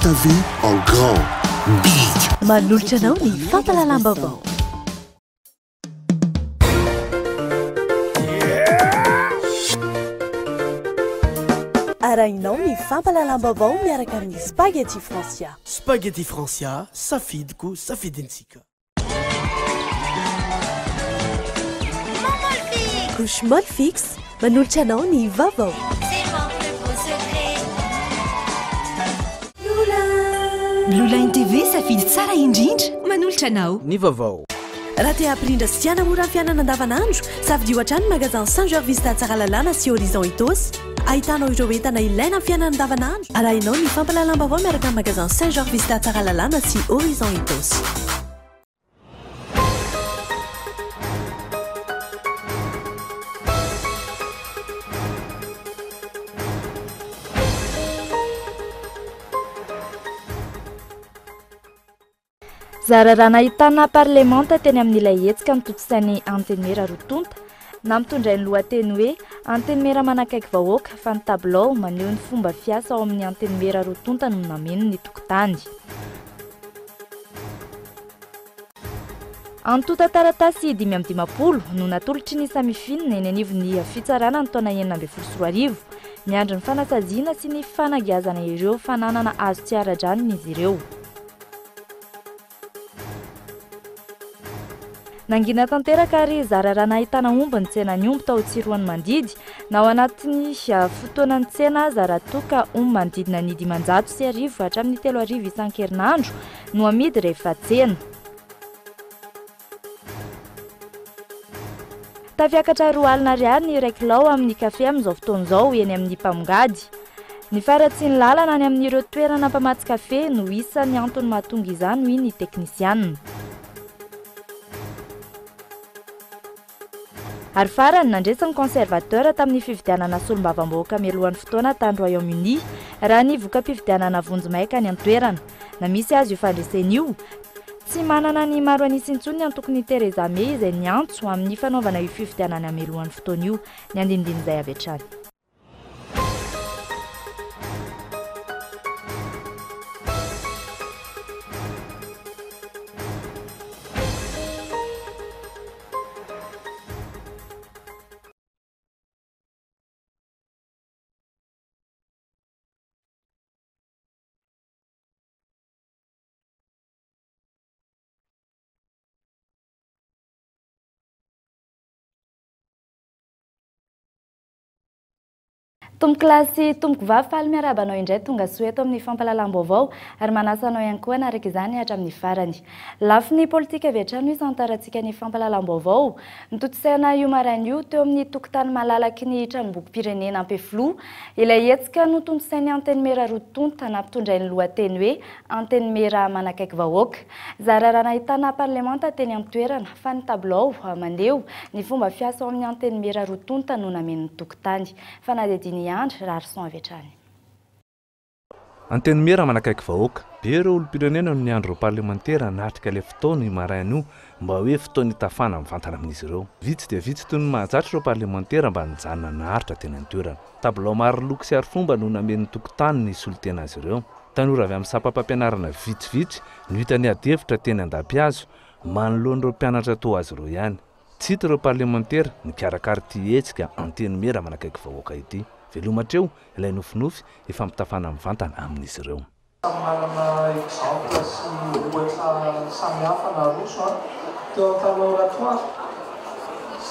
ta vie en grand. Big. Manolotra anao ny fampahalalam-baovao. Arahinao ny fampahalalam-baovao miaraka amin'ny Spaghetti Francia. Spaghetti Francia, safidiko, safidintsika. Couche Molfix, manolotra anao ny vaovao. Blue Line TV, safidy tsara indrindra, manolotra anao. Ny vaovao. Raha te hampirindra sy hanamora ny fiainana andavanandro, safidio hatrany ny magasin Saint Georges Vista Tsaralalàna sy Horizon Itaosy. Ahitanao ireo entana ilaina amin'ny fiainana andavanandro. Arahinao ny fampahalalam-baovao miaraka amin'ny magasin Saint Georges Vista Tsaralalàna sy Horizon Itaosy. Zara raha nahitana parlemanta teny amin'ilay hetsika notontosain'ny Antenimiera roa tonta, nampitondray ny lohateny hoe Antenimiera manakaiky vahoaka fa ny tabilao maneho ny fomba fiasa ao amin'ny Antenimiera roa tonta no nameno ny tokotany. Antontan-taratasy 55 no natolotry ny Samifin eny anivon'ny fitsarana ny taona 2016. Miandry ny fanasaziana sy ny fanagiazana ireo fananana azo tsy ara-drariny izy ireo. Nangina tanteraka ary zara raha nahitana omby ny tsenan'ny omby tao Tsiroanomandidy na ao anatin'ny fotoanan'ny tsena aza raha toa ka omby manodidina ny 1500 hatramin'ny 3000 isan-kerinandro no amidy rehefa tsena. Tafiakatra 20 ariary ny iray kilao amin'ny kafe amin'izao fotoana izao eny amin'ny mpamongady. Ny faharatsian'ny lalana any amin'ireo toerana mpamatsy kafe no isan'ny antony mahatonga izany hoy ny teknisianina. Ary farany, nandresy ny Conservateur tamin'ny fifidianana solombavambahoaka mialohan'ny fotoana tany Royaume-Uni, raha ny voka-pifidianana vonjimaika any an-toerana. Na misy aza io fandresena io, tsy manana ny maro an'isa intsony ny antokon'i Theresa May izay niantso amin'ny fanaovana io fifidianana mialohan'ny fotoana io. Ny andinindin'izay avy hatrany. Tompokolahy sy tompokovavy, faly miarahaba anao indray tonga soa eto amin'ny fampahalalam-baovao ary manasa anao ihany koa hanaraka izany hatramin'ny farany. Lafiny politika avy hatrany no isantarantsika ny fampahalalam-baovao. Notontosaina io maraina io teo amin'ny tokotany malalaky ny tranombokim-pirenena Ampefiloha ilay hetsika notontosain'ny Antenimiera roa tonta nampitondrain'ny lohateny hoe Antenimiera manakaiky vahoaka. Zara raha nahitana parlemanta teny an-toerana fa ny tabilao maneho ny fomba fiasa ao amin'ny Antenimiera roa tonta no nameno ny tokotany. Fanadihadiana i Andry Raharison avy hatrany. Antenimiera manakaiky vahoaka. Be ireo olom-pirenena no niandry ireo parlemantera hanatrika ilay fotoana io maraina io mba hoe fotoana hitafana mivantana amin'izy ireo. Vitsy dia vitsy toy ny mahazatra ireo parlemantera mba nijanona naharitra teny an-toerana. Tabilao maro loko sy arifomba no nameno ny tokotany nisolo tena azy ireo. Tanora avy amin'ny sampam-pampianarana vitsivitsy no hita niady hevitra teny an-dapihazo manoloana ireo mpianatra toa azy ireo ihany. Tsy hita ireo parlemantera nikarakara ity hetsika Antenimiera manakaiky vahoaka ity. Veloma hatreo ilay nofinofy hifampitafana mivantana amin'izy ireo. Samy manana exemple sy ohatra samihafa naroso an! Teo an-tany oratoire,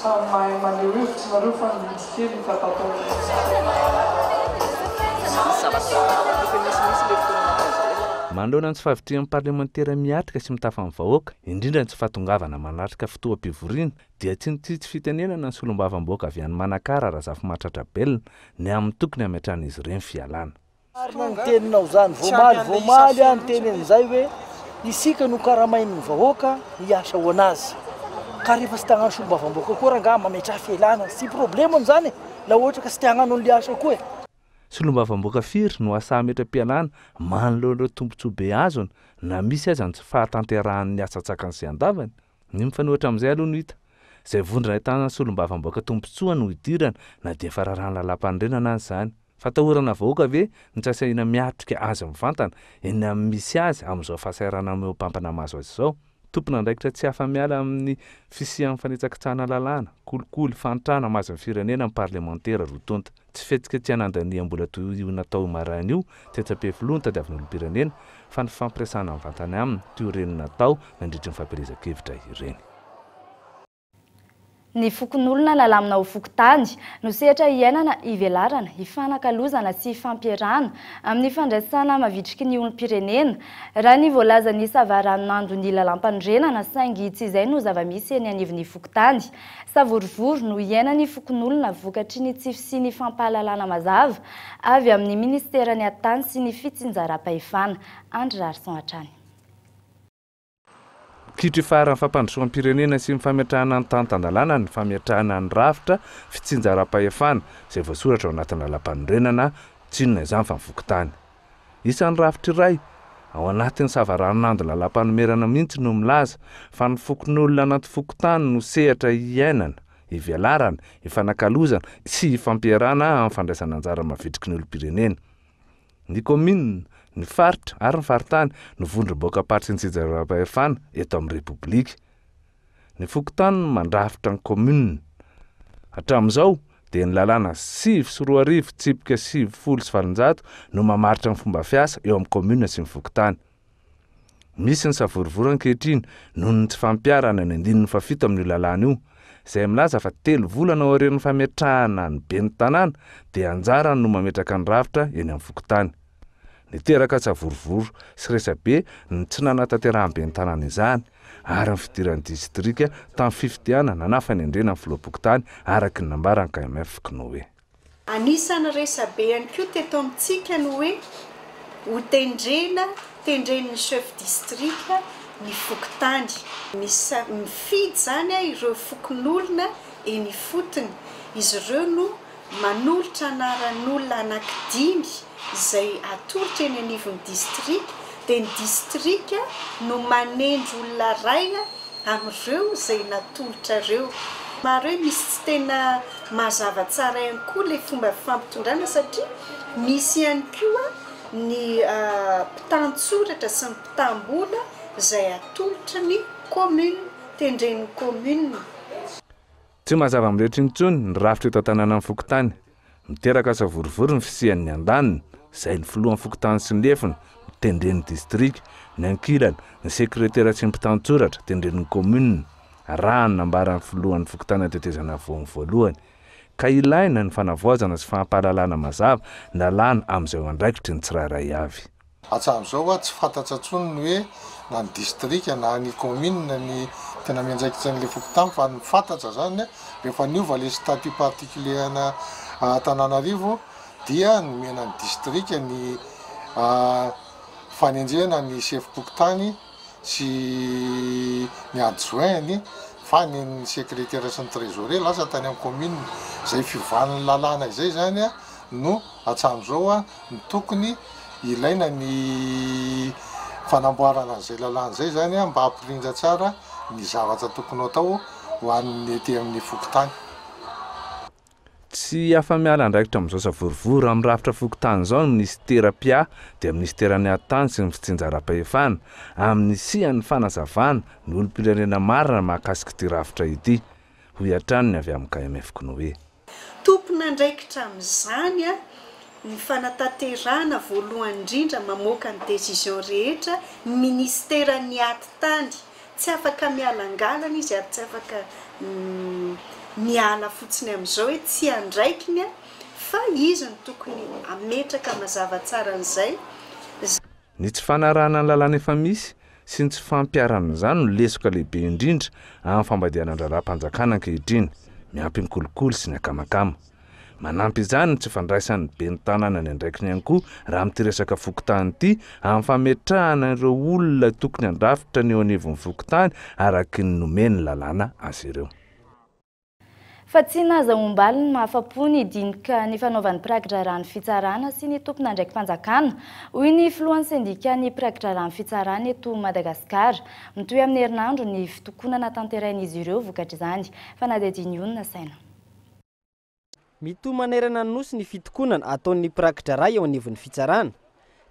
samy mahay maneho hevitra nareo fa ny indro kely hita tato amin'ny. Manoloana ny tsy fahavitrihan'ny parlemantera miatrika sy mitafa amin'ny vahoaka, indrindra ny tsy fahatongavana manatrika fotoam-pivoriana, dia tsy nitsitsy fitenenana ny solombavambahoaka avy any Manakara Razafimahatratra Abel ny amin'ny tokony hametrahan'izy ireny fialana. Marina ny teninao zany, voamaly voamaly aho niteny an'izay hoe isika no karamain'ny vahoaka hiasa ho an'azy, ka rehefa tsy te hagnano solombavambahoaka koa rangaha mametraha fialana, tsy problemany zany e, la ohatra ka tsy te hagnano an'le asa koa e. Solombavambahoaka firy no asa hametra-pialana manoloana ireo tombontsoa be azony na misy aza ny tsy fahatanterahan'ny asa an-tsakany sy an-davany? Ny mifanohitra amin'izay aloha no hita. Izay vondrona ahitana solombavambahoaka tombontsoa no idirana na dia efa raràn'ny lalàmpanorenana aza izany. Fatahorana vahoaka ve no tsy asahiana miatrika azy mivantana eny amin'ny misy azy amin'izao fahasahiranana mihoa-pampana mahazo azy izao? Tompon'andraikitra tsy afa-miala amin'ny fisian'ny fanitsakitsahana lalàna, kolikoly, fahantrana mahazo ny firenena ny parlemantera roa tonta. Tsy fihetsiketsehana andaniam-bola toy io natao io maraina io tetsy Ampefiloha no tadiavin'ny olom-pirenena fa ny fifampiresahana mivantana aminy toy ireny natao nandritry ny fampielezan-kevitra ireny. Ny fokonolona nalamina ho fokontany no sehatra iainana ivelarana, ifanakalozana sy ifampierana amin'ny fandraisana mavitriky ny olom-pirenena, raha ny voalazan'ny savaranonando ny lalàmpanorenana, saingy tsy izay no zava-misy eny anivon'ny fokontany. Savorovoro no iainan'ny fokonolona vokatry ny tsy fisian'ny fampahalalana mazava avy amin'ny minisiteran'ny Atitany sy ny fitsinjaram-pahefana. Andry Raharison hatrany. Kitro ifaharan'ny fampandrosoam-pirenena sy ny fametrahana ny tany tan-dalàna ny fametrahana ny rafitra fitsinjaram-pahefana izay voasoratra ao anatin'ny lalàmpanorenana, tsy inona izany fa ny fokontany. Isan'ny rafitra iray ao anatin'ny savaranonando lalàmpanomerana mihitsy no milaza fa ny fokonolona anaty fokontany no sehatra iainana, ivelarana, ifanakalozana sy ifampiarahana amin'ny fandraisana anjara mavitriky ny olom-pirenena. Ny kaominina, ny faritra ary ny faritany no vondrom-bahoakam-paritry ny Tsinjaram-pahefana eto amin'ny Repoblika. Ny fokontany no mandrafitra ny kaominina. Hatramin'izao dia ny lalàna 2009 tsipika 890 no mamaritra ny fomba fiasa eo amin'ny kaominina sy ny fokontany. Misy ny savorovoro ankehitriny noho ny tsy fampiharana ny andininy fahafito amin'io lalàna io, izay milaza fa telo volana aorian'ny fametrahana ny ben'ny tanàna dia anjarany no mametraka ny rafitra eny amin'ny fokontany. Niteraka savorovoro sy resabe ny tsy nanatanterahan'ny ben'ny tanàna izany ary ny fidiran'ny distrika tamin'ny fifidianana na fanendrena ny filoham-pokontany araka ny nambaran'ny KMF Cnoe. Anisan'ny resabe ihany koa teto amintsika ny hoe ho tendrena, tendren'ny chef district ny fokontany. Misy mifidy izany ireo fokonolona eny ifotony. Izy ireo no manolotra anaran'olona anankidimy izay atolotra eny anivon'ny distrika, dia ny distrika no manendry olona iray amin'ireo izay natolotra ireo. Maro hoe misy tsy tena mazava tsara ihany koa ilay fomba fifampitondrana satria misy ihany koa ny mpitantsoratra sy ny mpitam-bola izay atolotry ny commune, tendren'ny commune. Tsy mazava amin'ny rehetra intsony ny rafitra itantanana ny fokontany. Miteraka savorovoro ny fisian'ny andaniny, izay ny filohan'ny fokontany sy ny lefiny, tendren'ny distrika, ny ankilany, ny sekretera sy ny mpitantsoratra, tendren'ny kaominina, raha ny nambaran'ny filohan'ny fokontany Antetezanavohony voalohany, ka ilaina ny fanavaozana sy fampahalalana mazava ny lalàna amin'izay ho andraikitry ny tsirairay avy. Hatramin'izao hoa tsy fantatra intsony ny hoe na ny distrika na ny commune ny tena miandraikitra an'ilay fokontany fa ny fantatra zany rehefa niova ilay statut particulier ana Antananarivo dia nomena ny distrika ny fanendrena ny sefom-pokontany sy ny adjoint-ny fa ny ny secrétaire sy ny trésorier lasa tany amin'ny commune. Izay fiovan'ny lalàna izay zany no hatramin'izao ny tokony ilaina ny fanamboarana an'izay lalàna izay zany mba hampirindra tsara ny zavatra tokony ho atao ho an'ny ety amin'ny fokontany. Tsy afa-miala andraikitra amin'izao savorovoro amin'ny rafitra fokontany izao ny minisitera mpiahy dia minisiteran'ny Atitany sy ny fitsinjaram-pahefana amin'ny hisian'ny fanazavana ny olom-pirenena marina mahakasika ity rafitra ity, hoy hatrany ny avy amin'ny KMF Cnoe. Tompon'andraikitra amin'izany ny fanatanterahana voalohany indrindra mamoaka ny décision rehetra ny minisiteran'ny Atitany. Tsy afaka mialangalana izy ary tsy afaka miala fotsiny amin'izao hoe tsy andraikiny fa izy no tokony hametraka mazava tsara an'izay. Ny tsy fanarahana ny lalàna efa misy sy ny tsy fampiharana izany no lesoka lehibe indrindra amin'ny fambadianan-draharaham-panjakana ankehitriny, miampy ny kolikoly sy ny akamakama. Manampy izany ny tsy fandraisan'ny ben'ny tanàna ny andraikiny ihany koa raha amin'ity resaka fokontany ity amin'ny fametrahana ireo olona tokony handrafitra ny eo anivon'ny fokontany araky ny nomen'ny lalàna azy ireo. Fa tsy nahazahoam-baliny mahafa-po ny dinika nifanaovan'ny mpirakidraharahan'ny fitsarana sy ny tompon'andraiki-panjakana, hoy ny filohan'ny sendikan'ny mpirakidraharahan'ny fitsarana eto Madagasikara. Mitohy amin'ny herinandro ny fitokonana tanterahin'izy ireo vokatr'izany. Fanadihadian'i Onona Saina. Mitohy manerana ny Nosy ny fitokonana ataon'ny mpirakidraharaha eo anivon'ny fitsarana.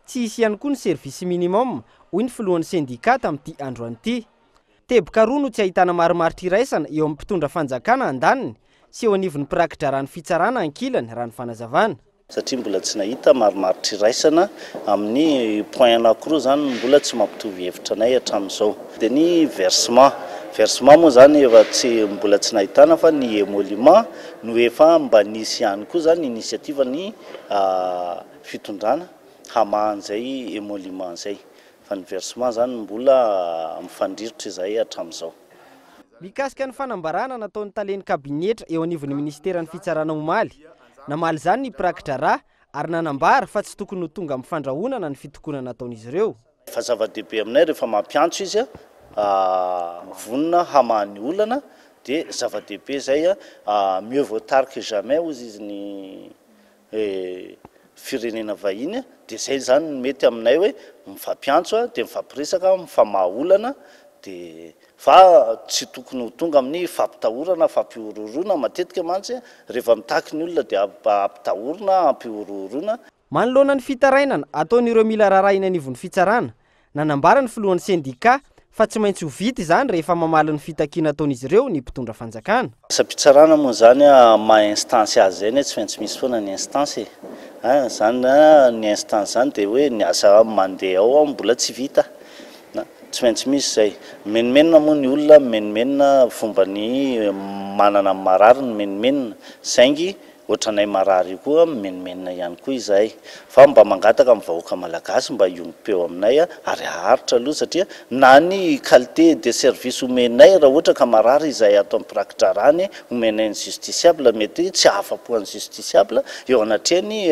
Tsy hisy ihany koa ny service minimum, hoy ny filohan'ny sendikà tamin'ity androany ity. Teboka roa no tsy ahitana marimaritra iraisana eo amin'ny mpitondra fanjakana andaniny sy eo anivon'ny mpirakidraharahan'ny fitsarana ankilany, raha ny fanazavana. Satria mbola tsy nahita marimaritra iraisana amin'ny point anankiroa izany no mbola tsy mampitovy hevitra anay hatramin'izao. Dia ny versement. Versement moa izany efa tsy mbola tsy nahitana fa ny émolument no efa mba nisy ihany koa izany initiative ny fitondrana hamaha an'izay émolument izay. Fa ny versement izany mbola mifandrirotra izahay hatramin'izao. Mikasika ny fanambarana nataon'ny talen'ny kabinetra eo anivon'ny minisiteran'ny fitsarana omaly, namaly izany ny mpirakidraharaha ary nanambara fa tsy tokony ho tonga amin'ny fandrahonana ny fitokonana ataon'izy ireo. Fa zava-dehibe aminay rehefa mampiantso izy, vonona hamaha ny olana dia zava-dehibe izay, mieux vaut tard que jamais hozy izy ny firenena vahiny dia izay izany no mety aminay hoe mifampiantso dia mifampiresaka, mifamaha olana dia fa tsy tokony ho tonga amin'ny fampitahorana, fampihorohoroana, matetika mantsy rehefa mitaky ny olona dia ampitahorina, ampihorohoroana. Manoloana ny fitarainana ataon'ireo mila rarahina anivon'ny fitsarana, nanambara ny filohan'ny sendikà fa tsy maintsy ho vita izany rehefa mamaly ny fitakiana ataon'izy ireo ny mpitondra fanjakana. Asam-pitsarana moa izany amin'ny maha instance azy izay anie tsy maintsy misy foana ny instance e! An! Izany ny instance izany dia hoe ny asa mandeha ao mbola tsy vita. Tsy maintsy misy izay. Mimenomenona moa ny olona, mimenomenona fomba ny manana ny marary ny mimenomenona saingy Ohatranay marary io koa mimenomenona ihany koa izahay fa mba mangataka amin'ny vahoaka malagasy mba hiombom-peo aminay ary haharitra aloha satria na ny qualité de service omenay raha ohatra ka marary izahay ato amin'ny mpirakidraharaha anie omenay ny justiciable mety tsy hahafa-po an'ny justiciable eo anatrehan'ny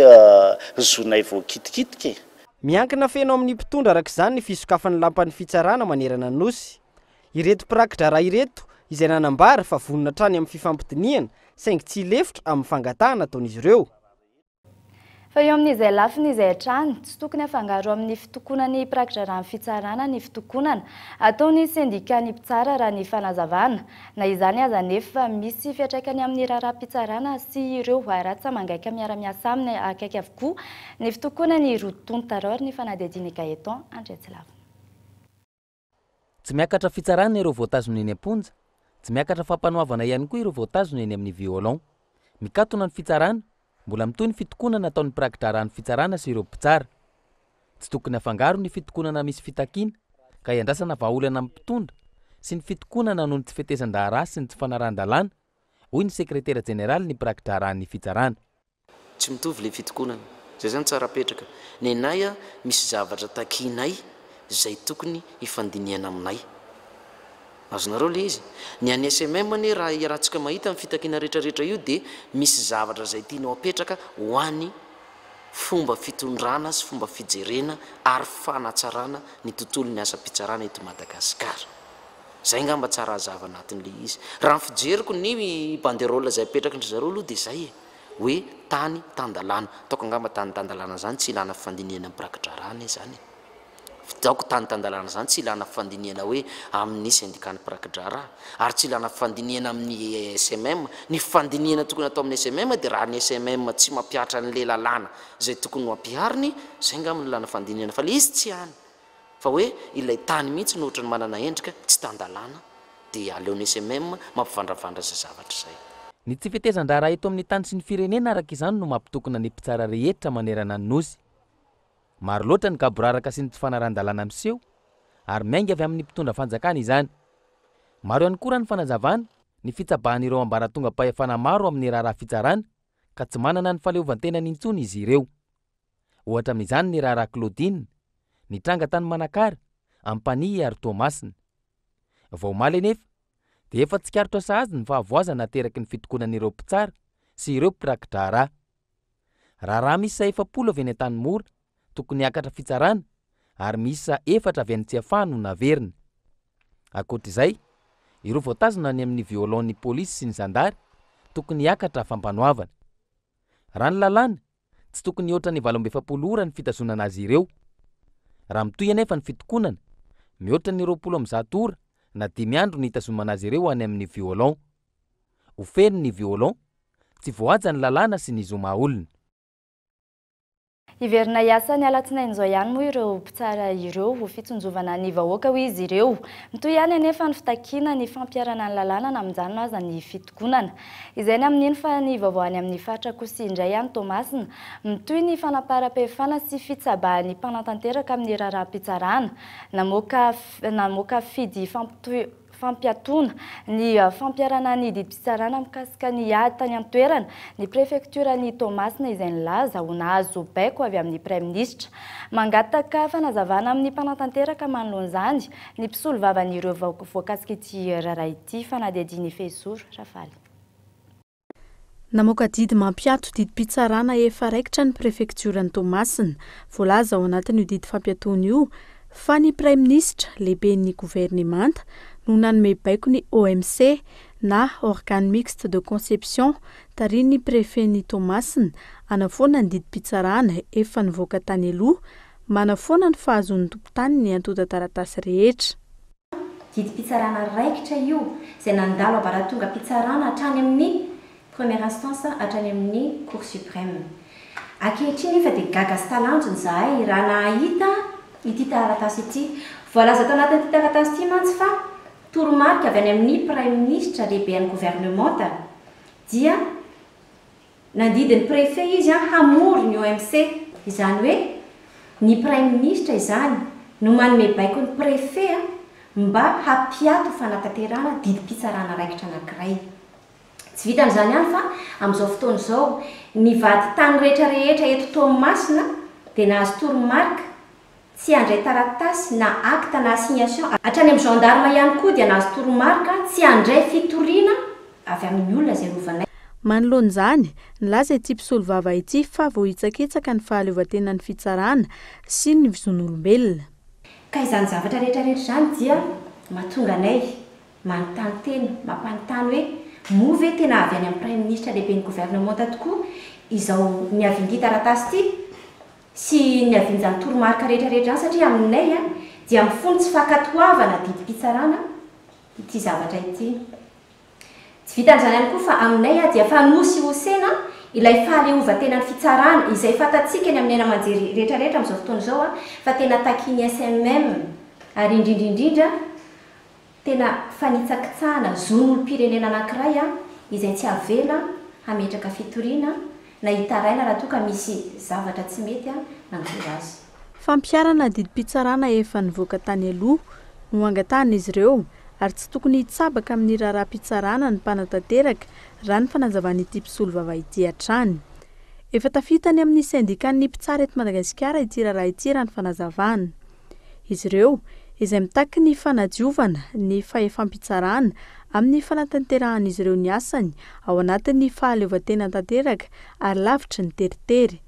zonay voakitikitika e. Miankina feno amin'ny mpitondra araka izany ny fisokafan'ny lampan'ny fitsarana manerana ny Nosy. Ireto mpirakidraharaha ireto izay nanambara fa vonona hatrany amin'ny fifampidinihana saingy tsy hilefitra amin'ny fangatahana ataon'izy ireo. Fa eo amin'izay lafiny izay hatrany, tsy tokony hafangaro amin'ny fitokonan'ny mpirakidraharahan'ny fitsarana ny fitokonana ataon'ny sendikan'ny mpitsara raha ny fanazavana. Na izany aza anefa, misy fiantraikany amin'ny raharaham-pitsarana sy ireo ratsa-mangaika miara-miasa aminy akaiky avokoa ny fitokonan'ny roa tonta. Raory ny fanadihadian'i Gaëtan Andriatsilavina. Tsy miakatra fitsarana ireo voatazona eny am-ponja, tsy miakatra fampanoavana ihany koa ireo voatazona eny amin'ny violon. Mikatona ny fitsarana, mbola mitohy ny fitokonana ataon'ny mpirakidraharahan'ny fitsarana sy ireo mpitsara. Tsy tokony hafangaro ny fitokonana misy fitakiana ka iandrasana vahaolana amin'ny mpitondra sy ny fitokonana noho ny tsy fetezan-draharaha sy ny tsy fanarahan-dalàna, hoy ny sekretera jeneralin'ny mpirakidraharahan'ny fitsarana. Tsy mitovy le fitokonana. Zay zany tsara apetraka. Nenay a misy zavatra takianay zay tokony hifandinihana aminay. Azonareo le izy? Ny an'ny smm anie raha iarahantsika mahita ny fitakiana retraretra io dia misy zavatra zay tianao apetraka ho an'ny fomba fitondrana sy fomba fijerena ary fanatsarana ny tontolon'ny asam-pitsarana eto Madagasikara. Zay ngamba tsara hazava anatin'le izy. Raha ny fijeriko ny banderole zay apetrakin-dry zareo aloha dia zay e. Hoe tany tan-dalàna. Ataoko angamba tany tan-dalàna izany tsy ilàna fandinihana ny mpirakidraharaha anie izany e. Ataoko tany tan-dalàna izany tsy ilàna fandinihana hoe amin'ny syndicat-n'ny mpirakidraharaha. Ary tsy ilàna fandinihana amin'ny SMM. Ny fandinihana tokony atao amin'ny SMM dia raha ny SMM tsy mampihatra an'ilay lalàna izay tokony ho ampihariny, izay angamba no ilàna fandinihana. Fa ilay izy tsy any. Fa hoe ilay tany mihitsy no ohatran'ny manana endrika tsy tan-dalàna dia aleon'ny smm mampivandravandra izay zavatra izay. Ny tsy fetezan-draharaha eto amin'ny tany sy ny firenena araka izany no mampitokona ny mpitsara rehetra manerana ny Nosy. Maro loatra ny gaboraraka sy ny tsy fanarahan-dalàna miseho ary miainga avy amin'ny mpitondra fanjakana izany. Maro ihany koa raha ny fanazavana, ny fitsabahan'ireo ambaratongam-pahefana maro amin'ny raharaha fitsarana ka tsy manana ny fahaleovantenany intsony izy ireo. Ohatra amin'izany ny raharaha Claudine, nitranga tany Manakara, Ampanihy ary Toamasina. Vao omaly anefa, dia efa tsikaritra sahady ny fahavoazana ateraky ny fitokonan'ireo mpitsara sy ireo mpiraki-draharaha. Raharaha miisa 40 avy any Antanimora tokony hiakatra fitsarana ary miisa efatra avy any Tsiafahy no naverina. Ankoatra izay, ireo voatazona any amin'ny violon-n'ny polisy sy ny zandary tokony hiakatra fampanoavana. Raha ny lalàna, Tsy tokony hihoatra ny 48 ora ny fitazonana azy ireo. Raha mitohy anefa ny fitokonana, mihoatra ny 120 ora na dimy andro ny hitazomana azy ireo any amin'ny violon. Ho feno ny violon. Tsy voahaja ny lalàna sy ny zo maha olona. Hiverina hiasa ny alatsinainy izao ihany moa ireo mpitsara ireo ho fitsinjovana ny vahoaka, hoy izy ireo. Mitohy ihany anefa ny fitakiana ny fampiharana ny lalàna na mijanona aza ny fitokonana. Izay ny amin'iny fa ny vaovao any amin'ny faritra kosa indray any Toamasina. Mitohy ny fanaparam-pahefana sy fitsabahan'ny mpanatanteraka amin'ny raharaham-pitsarana. Namoaka namoaka fidy fampiatoana ny fampiharana ny didim-pitsarana mikasika ny ady tany an-toerana ny prefektioran'i Toamasina izay nilaza ho nahazo baiko avy amin'ny praiminisitra. Mangataka fanazavana amin'ny mpanatanteraka manoloana izany ny mpisolovavan'ireo voakasik'ity raharaha ity. Fanadihadian'i Fehizoro Rafaly. Namoaka didy mampiato didim-pitsarana efa raikitra ny prefektioran'i Toamasina. Voalaza ao anatin'io didy fampiatoana io fa ny praiminisitra, lehiben'ny governemanta, no nanome baiko ny OMC na Organe Mixte de Conception, tarihin'ny prefen'i Toamasina, hanafoana ny didim-pitsarana efa nivoaka tany aloha, manafoana ny fahazoan'ny tompon-tany ny antontan-taratasy rehetra. Didim-pitsarana raikitra io, izay nandalo ambaratongam-pitsarana hatrany amin'ny première instance hatrany amin'ny cour suprême. Ankehitriny nefa dia gaga sy talanjona izahay raha nahita ity taratasy ity. Voalaza tao anatin'ity taratasy ity mantsy fa toromarika avy any amin'ny praiminisitra lehiben'ny governemanta dia Nandidy ny Préfet izy hamory ny OMC. Izany hoe ny Praiminisitra izany no manome baiko ny Préfet mba hampiato fanatanterahana didim-pitsarana raikitra anankiray. Tsy vitan'izany ihany fa amin'izao fotoana izao, ny vadintany rehetra rehetra eto Toamasina dia nahazo toromarika Tsy handray taratasy na acte na assignation, hatrany amin'ny gendarme ihany koa dia nahazo toromarika tsy handray fitoriana avy amin'ny olona izay rovanay. Manoloana izany, nilaza ity mpisolovava ity fa voahitsakitsaka ny fahaleovantenan'ny fitsarana sy ny zon'olombelona. Ka izany zavatra rehetra rehetra izany dia mahatonga anay manontany tena, mampanontany hoe moa ve tena avy any amin'ny Praiminisitra lehiben'ny governemanta tokoa izao niavian'ity taratasy ity? sy niavian'izany toromarika rehetra rehetra izany satria aminay dia mifono tsy fankatoavana didim-pitsarana ity zavatra ity. Tsy vitan'izany ihany koa fa aminay dia fanosihosena ilay fahaleovantenan'ny fitsarana izay fantatsika eny amin'ny haino aman-jery rehetra rehetra amin'izao fotoana izao fa tena takian'ny SMM ary indrindra indrindra Tena fanitsakitsahana zon'olom-pirenena anankiray izay tsy avela hametraka fitoriana na hitaraina raha toa ka misy zavatra tsy mety nanjo azy. Fampiharana didim-pitsarana efa nivoaka tany aloha no angatahan'izy ireo ary tsy tokony hitsabaka amin'ny raharaham-pitsarana ny mpanatanteraka raha ny fanazavan'ity mpisolovava ity hatrany. Efa tafita any amin'ny sendikan'ny mpitsara eto Madagasikara ity raharaha ity raha ny fanazavana. Izy ireo, izay mitaky ny fanadiovana ny fahefam-pitsarana amin'ny fanatanterahan'izy ireo ny asany ao anatin'ny fahaleovantena tanteraka ary lavitry ny teritery.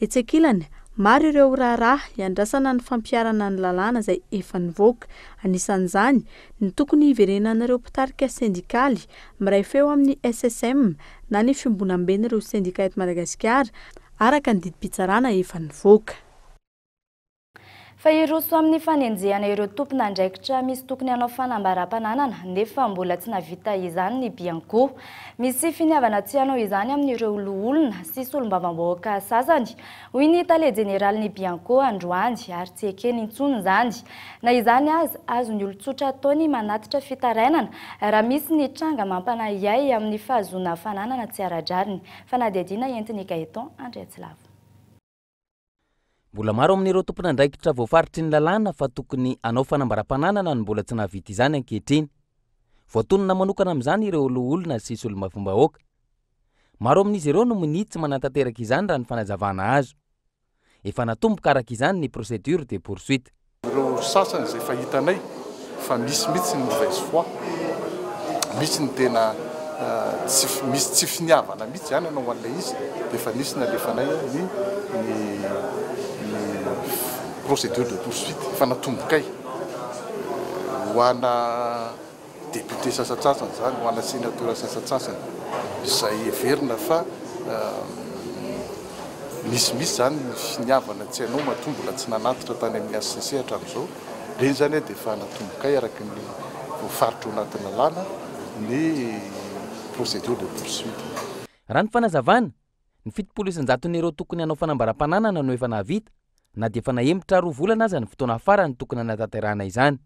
Etsy ankilany, maro ireo raharaha iandrasana ny fampiharana ny lalàna izay efa nivoaka. Anisan'izany, ny tokony hiverenan'ireo mpitarika sendikaly miray feo amin'ny SSM na ny Fiombonamben'ireo sendika eto Madagasikara, araka ny didim-pitsarana efa nivoaka. Fa hiroso amin'ny fanenjehana ireo tompon'andraikitra misy tokony hanao fanambaram-pananana nefa mbola tsy nahavita izany ny Bianco. Misy finiavana tsy hanao izany amin'ireo loholona sy solombavambahoaka sasany, hoy ny tale jeneralin'ny Bianco androany ary tsy ekeny intsony izany. Na izany aza, azon'ny olon-tsotra atao ny manatitra fitarainana raha misy ny tranga mampanahiahy amin'ny fahazoana fananana tsy ara-drariny. Fanadihadiana entin'i Gaëtan Andriatsilavo. Mbola maro amin'ireo tompon'andraikitra voafaritry ny lalàna fa tokony hanao fanambaram-pananana no mbola tsy nahavita izany ankehitriny. Voatonona manokana amin'izany ireo loholona sy solombavambahoaka. Maro amin'izy ireo no minia tsy manatanteraka izany raha ny fanazavana azo. Efa natomboka araka izany ny procédure de poursuite. Ireo sasany izay efa hitanay fa misy mihitsy ny mauvaise foi, misy ny tena tsy misy tsy finiavana mihitsy izany hanao an'ilay izy dia efa nisy nalefanay ny ny ny procédure de poursuite efa natombokay ho ana Député sasantsasany izany, ho ana sénateur sasantsasany izay heverina fa misimisy izany ny finiavana tsy hanao matoa mbola tsy nanatitra tany amin'ny HCC hatramin'izao. Ireny izany dia efa natombokay araka ny voafaritra ao anatin'ny lalàna ny procédure de poursuite. Raha ny fanazavana, ny 70 isan-jaton'ireo tokony hanao fanambaram-pananana no efa nahavita, na dia efa nahemotra 2 volana aza ny fotoana farany tokony hanatanterahana izany.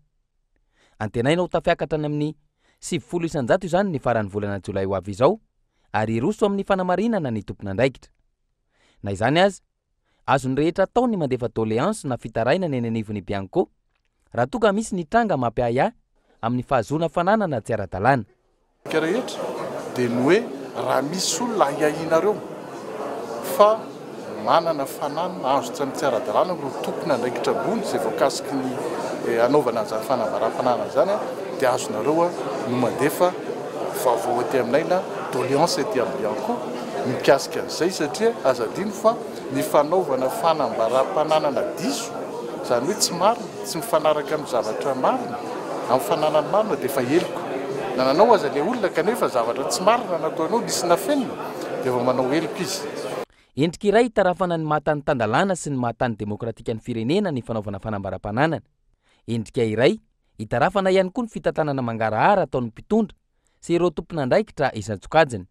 Antenaina ho tafiakatra any amin'ny 90 isan-jato izany ny faran'ny volana jolay ho avy izao ary hiroso amin'ny fanamarinana ny tompon'andraikitra. Na izany aza, azon'ny rehetra atao ny mandefa doléance na fitarainana eny anivon'ny Bianco raha toa ka misy ny tranga mampiahiahy amin'ny fahazoana fananana tsy ara-dalàna. Isika rehetra dia ny hoe raha misy olona ahiahianareo fa manana fananana azo tsy amin'ny tsy ara-dalàna ireo tompon'andraikitra ambony izay voakasiky ny hanaovana an'izany fanambaram-pananana izany dia azonareo no mandefa vaovao aty aminay na doléance aty amin'ny Bianco mikasika an'izay satria aza adino fa ny fanaovana fanambaram-pananana diso izany hoe tsy marina tsy mifanaraka amin'ny zavatra marina, amin'ny fananany marina dia efa heloka. Na nanao aza ilay olona kanefa zavatra tsy marina nataonao, nisy nafenina, dia vao manao heloka izy. Endrika iray itarafana ny maha tany tan-dalàna sy ny maha tany demokratika ny firenena ny fanaovana fanambaram-pananana. Endrika iray itarafana ihany koa ny fitantanana mangarahara ataon'ny mpitondra sy ireo tompon'andraikitra isan-tsokajiny.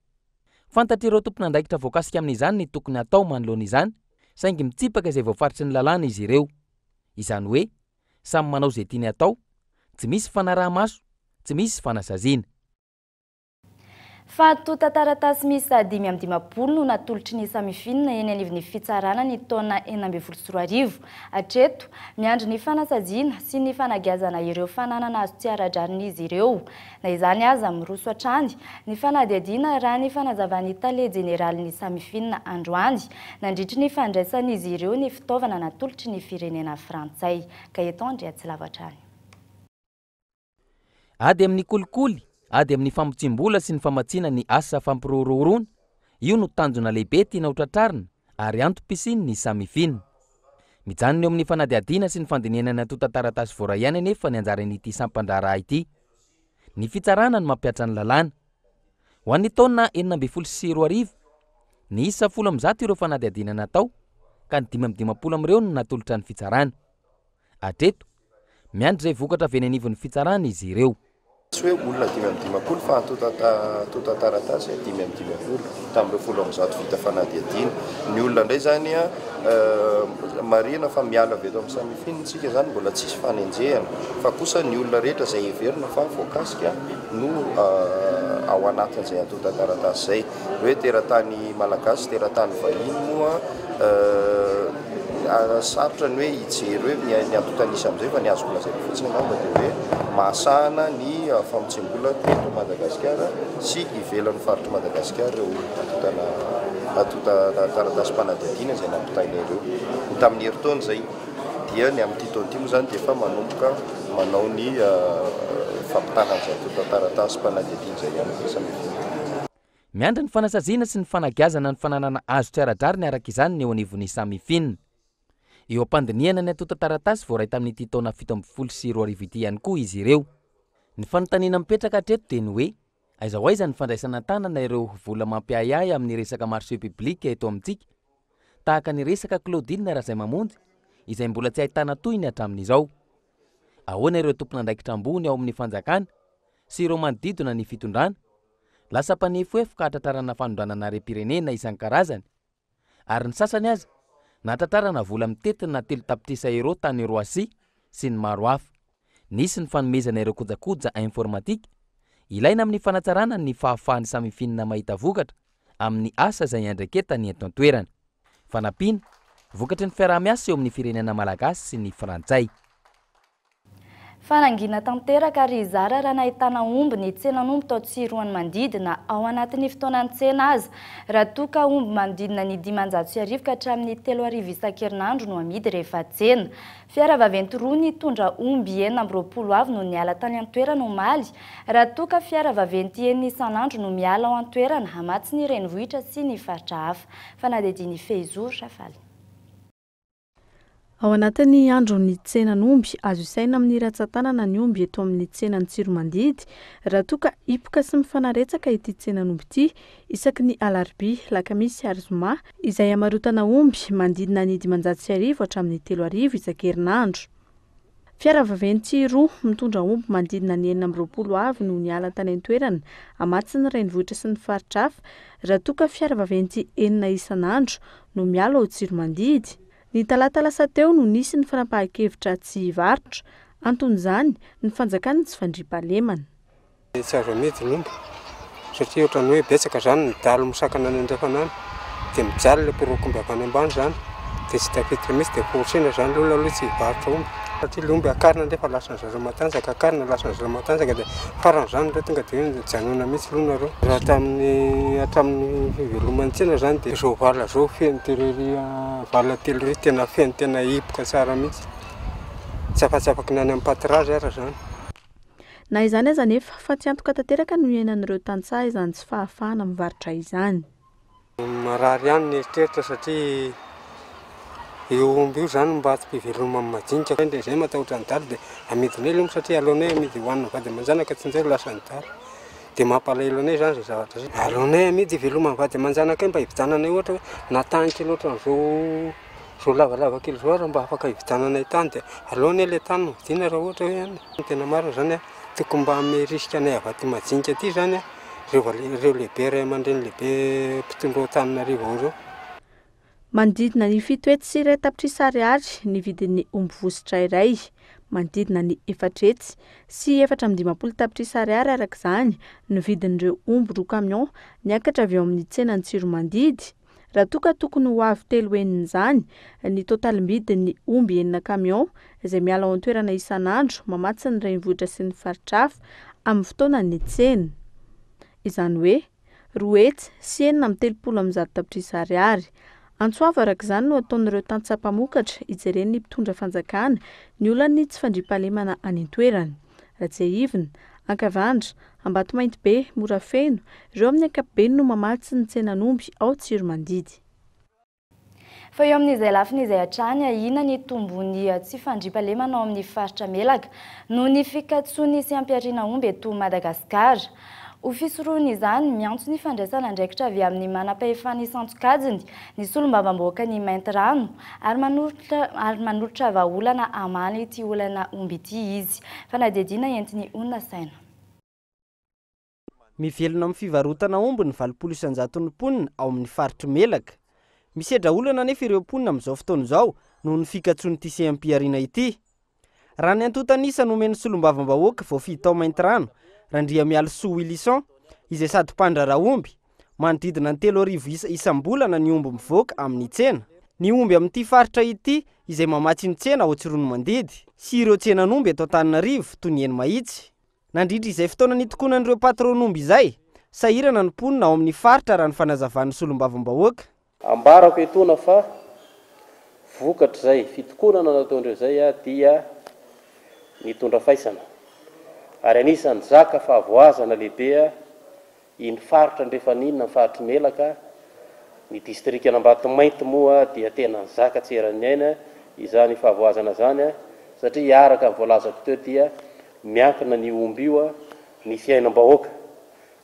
Fantatr'ireo tompon'andraikitra voakasika amin'izany ny tokony hatao manoloana izany saingy mitsipaka izay voafaritry ny lalàna izy ireo. Izany hoe samy manao izay tiany hatao, tsy misy fanaraha-maso, tsy misy fanasaziana. Fahatontan-taratasy miisa 55 no natolotry ny Samifin eny anivon'ny fitsarana ny taona 2016. Hatreto, miandry ny fanasaziana sy ny fanagiazana ireo fananana azo tsy ara-drariny izy ireo. Na izany aza, miroso hatrany ny fanadihadiana raha ny fanazavan'ny tale jeneralin'ny Samifin androany, nandritry ny fandraisan'izy ireo ny fitaovana natolotry ny firenena frantsay. Gaëtan Andriatsilavo hatrany. Ady amin'ny kolikoly, ady amin'ny famotsiam-bola sy ny famatsiana ny asa fampirorohoroana, io no tanjona lehibe tiana ho tratrarina ary antom-pisian'ny Samifin. Mijanona eo amin'ny fanadihadiana sy ny fandinihana ny antontan-taratasy voaray ihany anefa ny anjaran'ity sampan-draharaha ity. Ny fitsarana no mampihatra ny lalàna. Ho an'ny taona 2016, niisa 110 ireo fanadihadiana natao ka ny 55 amin'ireo no natolotra ny fitsarana. Hatreto, miandry izay vokatra avy eny anivon'ny fitsarana izy ireo. Tsy hoe olona 55 fa antontan-taratasy 55 tamin'ireo 110 vita fanadihadiana. Ny olona indray izany, marihina fa miala avy eto amin'ny Samifin isika izany mbola tsisy fanenjehana fa kosa ny olona rehetra izay heverina fa voakasika no ao anatin'izay antontan-taratasy izay. Ny hoe teratany malagasy sy teratany vahiny moa sarotra ny hoe hijery hoe ny antontan'isa amin'izay fa ny azoko lazaina fotsiny angamba dia hoe mahasahana ny famotsiam-bola teto Madagasikara sy ivelan'ny faritr'i Madagasikara ireo antontana antontana taratasim-panadihadiana izay nampitaina ireo. Ny tamin'ny herintaona izay dia ny amin'ity taona ity moa izany dia efa manomboka manao ny fampitana an'izay antontan-taratasim-panadihadiana izay ihany koa samy. Miandry ny fanasaziana sy ny fanagiazana ny fananana azo tsy ara-drariny araka izany ny eo anivon'ny Samifin. Eo am-pandinihana ny antontan-taratasy voaray tamin'ity taona 2017 ity ihany koa izy ireo. Ny fanontaniana mipetraka hatreto dia ny hoe, aiza ho aiza ny fandraisana an-tanana ireo vola mampiahiahy amin'ny resaka marché public eto amintsika, tahaka ny resaka Claudine Razaimamonjy izay mbola tsy ahitana tohiny hatramin'izao. Ahoana ireo tompon'andraikitra ambony ao amin'ny fanjakana sy ireo manodidina ny fitondrana? Lasa mpanefoefo ka hatratrarana fanondranana harem-pirenena isan-karazany, ary ny sasany aza nahatratrarana vola mitentina 3 tapitrisa euros tany Roissy sy ny maro hafa. Nisy ny fanomezana ireo kojakoja informatika ilaina amin'ny fanatsarana ny fahafahan'ny Samifin mahita vokatra amin'ny asa izay iandraiketany eto an-toerana. Fanampiana, vokatry ny fiaraha-miasa eo amin'ny firenena malagasy sy ny frantsay. Fa nangina tanteraka ary zara raha nahitana omby ny tsenan'omby tao Tsiroanomandidy na ao anatin'ny fotoanan'ny tsena aza, raha toa ka omby manodidina ny 1500 ka hatramin'ny 3000 isan-kerinandro no amidy rehefa tsena. Fiara vaventy roa nitondra omby 26 avy no niala tany an-toerana omaly, raha toa ka fiara vaventy enina isan'andro no miala ao an-toerana hamatsy ny renivohitra sy ny faritra hafa. Fanadihadian'i Fehizoro Rafaly. Ao anatin'ny andron'ny tsenan'omby, azo isaina amin'ny rantsan-tanana ny omby eto amin'ny tsenan'i Tsiromandidy, raha toa ka hipoka sy mifanaretsaka ity tsenan'omby ity isaky ny alarobia, alakamisy ary zoma, izay hamarotana omby manodidina ny 1500 hatramin'ny 3000 isan-kerinandro. Fiara vaventy roa mitondra omby manodidina ny 26 avy no niala tany an-toerana hamatsy ny renivohitra sy ny faritra hafa, raha toa ka fiara vaventy enina isan'andro no miala ao Tsiromandidy. Ny talata lasa teo no nisy ny fanapahan-kevitra tsy hivarotra. Anton'izany, ny fanjakan'ny tsy fandriampahalemana. Tsy azo amidy ny omby satria ohatran'ny hoe betsaka izany ny dahalo misakana any andrefana any dia mijaly ilay mpiroakomby avy any ambany izany dia tsy tafiditra mihitsy dia forcena izany ilay olona aloha tsy hivarotra omby satria ilay omby akarina nefa lasan'ny zareo matanjaka, akarina lasan'ny zareo matanjaka dia farany izany ireo tonga dia hoe mijanona mihitsy aloha nareo. Raha tamin'ny hatramin'ny fiveloman'ny tsena izany dia izao vala izao feno telo ery vala telo ery tena feno tena hipoka tsara mihitsy tsy afa-tsy afaky ny any amin'ny pâturage ara izany. Na izany aza anefa, fatiantoka tanteraka no iainan'ireo tantsaha izany tsy fahafahana mivarotra izany. Marary ihany ny eritreritra satria io omby io izany mba antom-piveloman'ny madinika. Dia izay matahotra ny dahalo dia amidinay ilay omby satria aleonay amidy hohanina vady aman-janaka tsy injay ho lasan'ny dahalo. Dia mampalahelo anay izany izay zavatra izay. Aleonay amidy hiveloman'ny vady aman-janakay mba hividiananay ohatra hoe na tany kely ohatran'izao izao lavalava kely izao ary mba afaka hividiananay tany dia aleo anie ilay tany no vidiana raha ohatra hoe any. Ny tena marina izany an, tokony mba hanome risque anay avy aty Majinika aty izany an, ireo ireo lehibe ray aman-dreny lehibe mpitondra ao Antananarivo ao ireo. Manodidina ny 107 tapitrisa ariary ny vidin'ny omby vositra iray. Manodidina ny 454 tapitrisa ariary araka izany ny vidin'ireo omby roa camion niakatra avy ao amin'ny tsenan'i Tsiromandidy. Raha toa ka tokony ho avo telo henin'izany ny totalim-bidin'ny omby enina camion izay miala ao an-toerana isan'andro mamatsy ny renivohitra sy ny faritra hafa amin'ny fotoanan'ny tsena. Izany hoe, 236 tapitrisa ariary. Antso avo araka izany no ataon'ireo tantsaha mpamokatra hijeren'ny mpitondra fanjakana ny olan'ny tsy fandriampahalemana any an-toerana. Ratsiahivina, Ankavandra, Ambatomaintibe, Morafeno, ireo amin'ny ankapobeny no mamatsy ny tsenan'omby ao Tsiromandidy. Fa eo amin'izay lafiny izay hatrany, ahiana ny tombon'ny tsy fandriampahalemana ao amin'ny faritra Melaka noho ny fikatsoan'ny sehampiariana omby eto Madagasikara. Ho fisorohana izany, miantso ny fandraisana andraikitra avy amin'ny manam-pahefana isan-tsokajiny ny solombavambahoakan'i Maintirano ary manolotra ary manolotra vahaolana hamaly ity olana omby ity izy. Fanadihadiana entin'i Onina Saina. Mivelona amin'ny fivarotana omby ny 80 isan-jaton'ny mponina ao amin'ny faritr'i Melaka. Misedra olana anefa ireo mponina amin'izao fotoana izao noho ny fikatsoan'ity seham-pihariana ity. Raha ny antontan'isa nomen'ny solombavambahoaka voafidy tao Maintirano, Randriamialisoa Willyson, izay sady mpandraharaha omby, manodidina ny 3000 isa isam-bolana ny omby mivoaka amin'ny tsena. Ny omby amin'ity faritra ity izay mamatsy ny tsena ao Tsiroanomandidy sy ireo tsenan'omby eto Antananarivo toy ny eny Mahitsy. Nandritra izay fotoana nitokonan'ireo patron'omby izay, sahirana ny mponina ao amin'ny faritra raha ny fanazavan'ny solombavambahoaka. Ambarako etoana fa vokatr'izay fitokonana nataondreo izay dia nitondra faisana ary anisan'ny zaka fahavoazana lehibe iny faritra andrefana iny na ny faritr'i Melaka, ny distrikan'Ambatomainty moa dia tena nizaka tsy eran'ny aina izany fahavoazana izany satria araka ny voalazako teo dia miankina ny omby io ny fiainam-bahoaka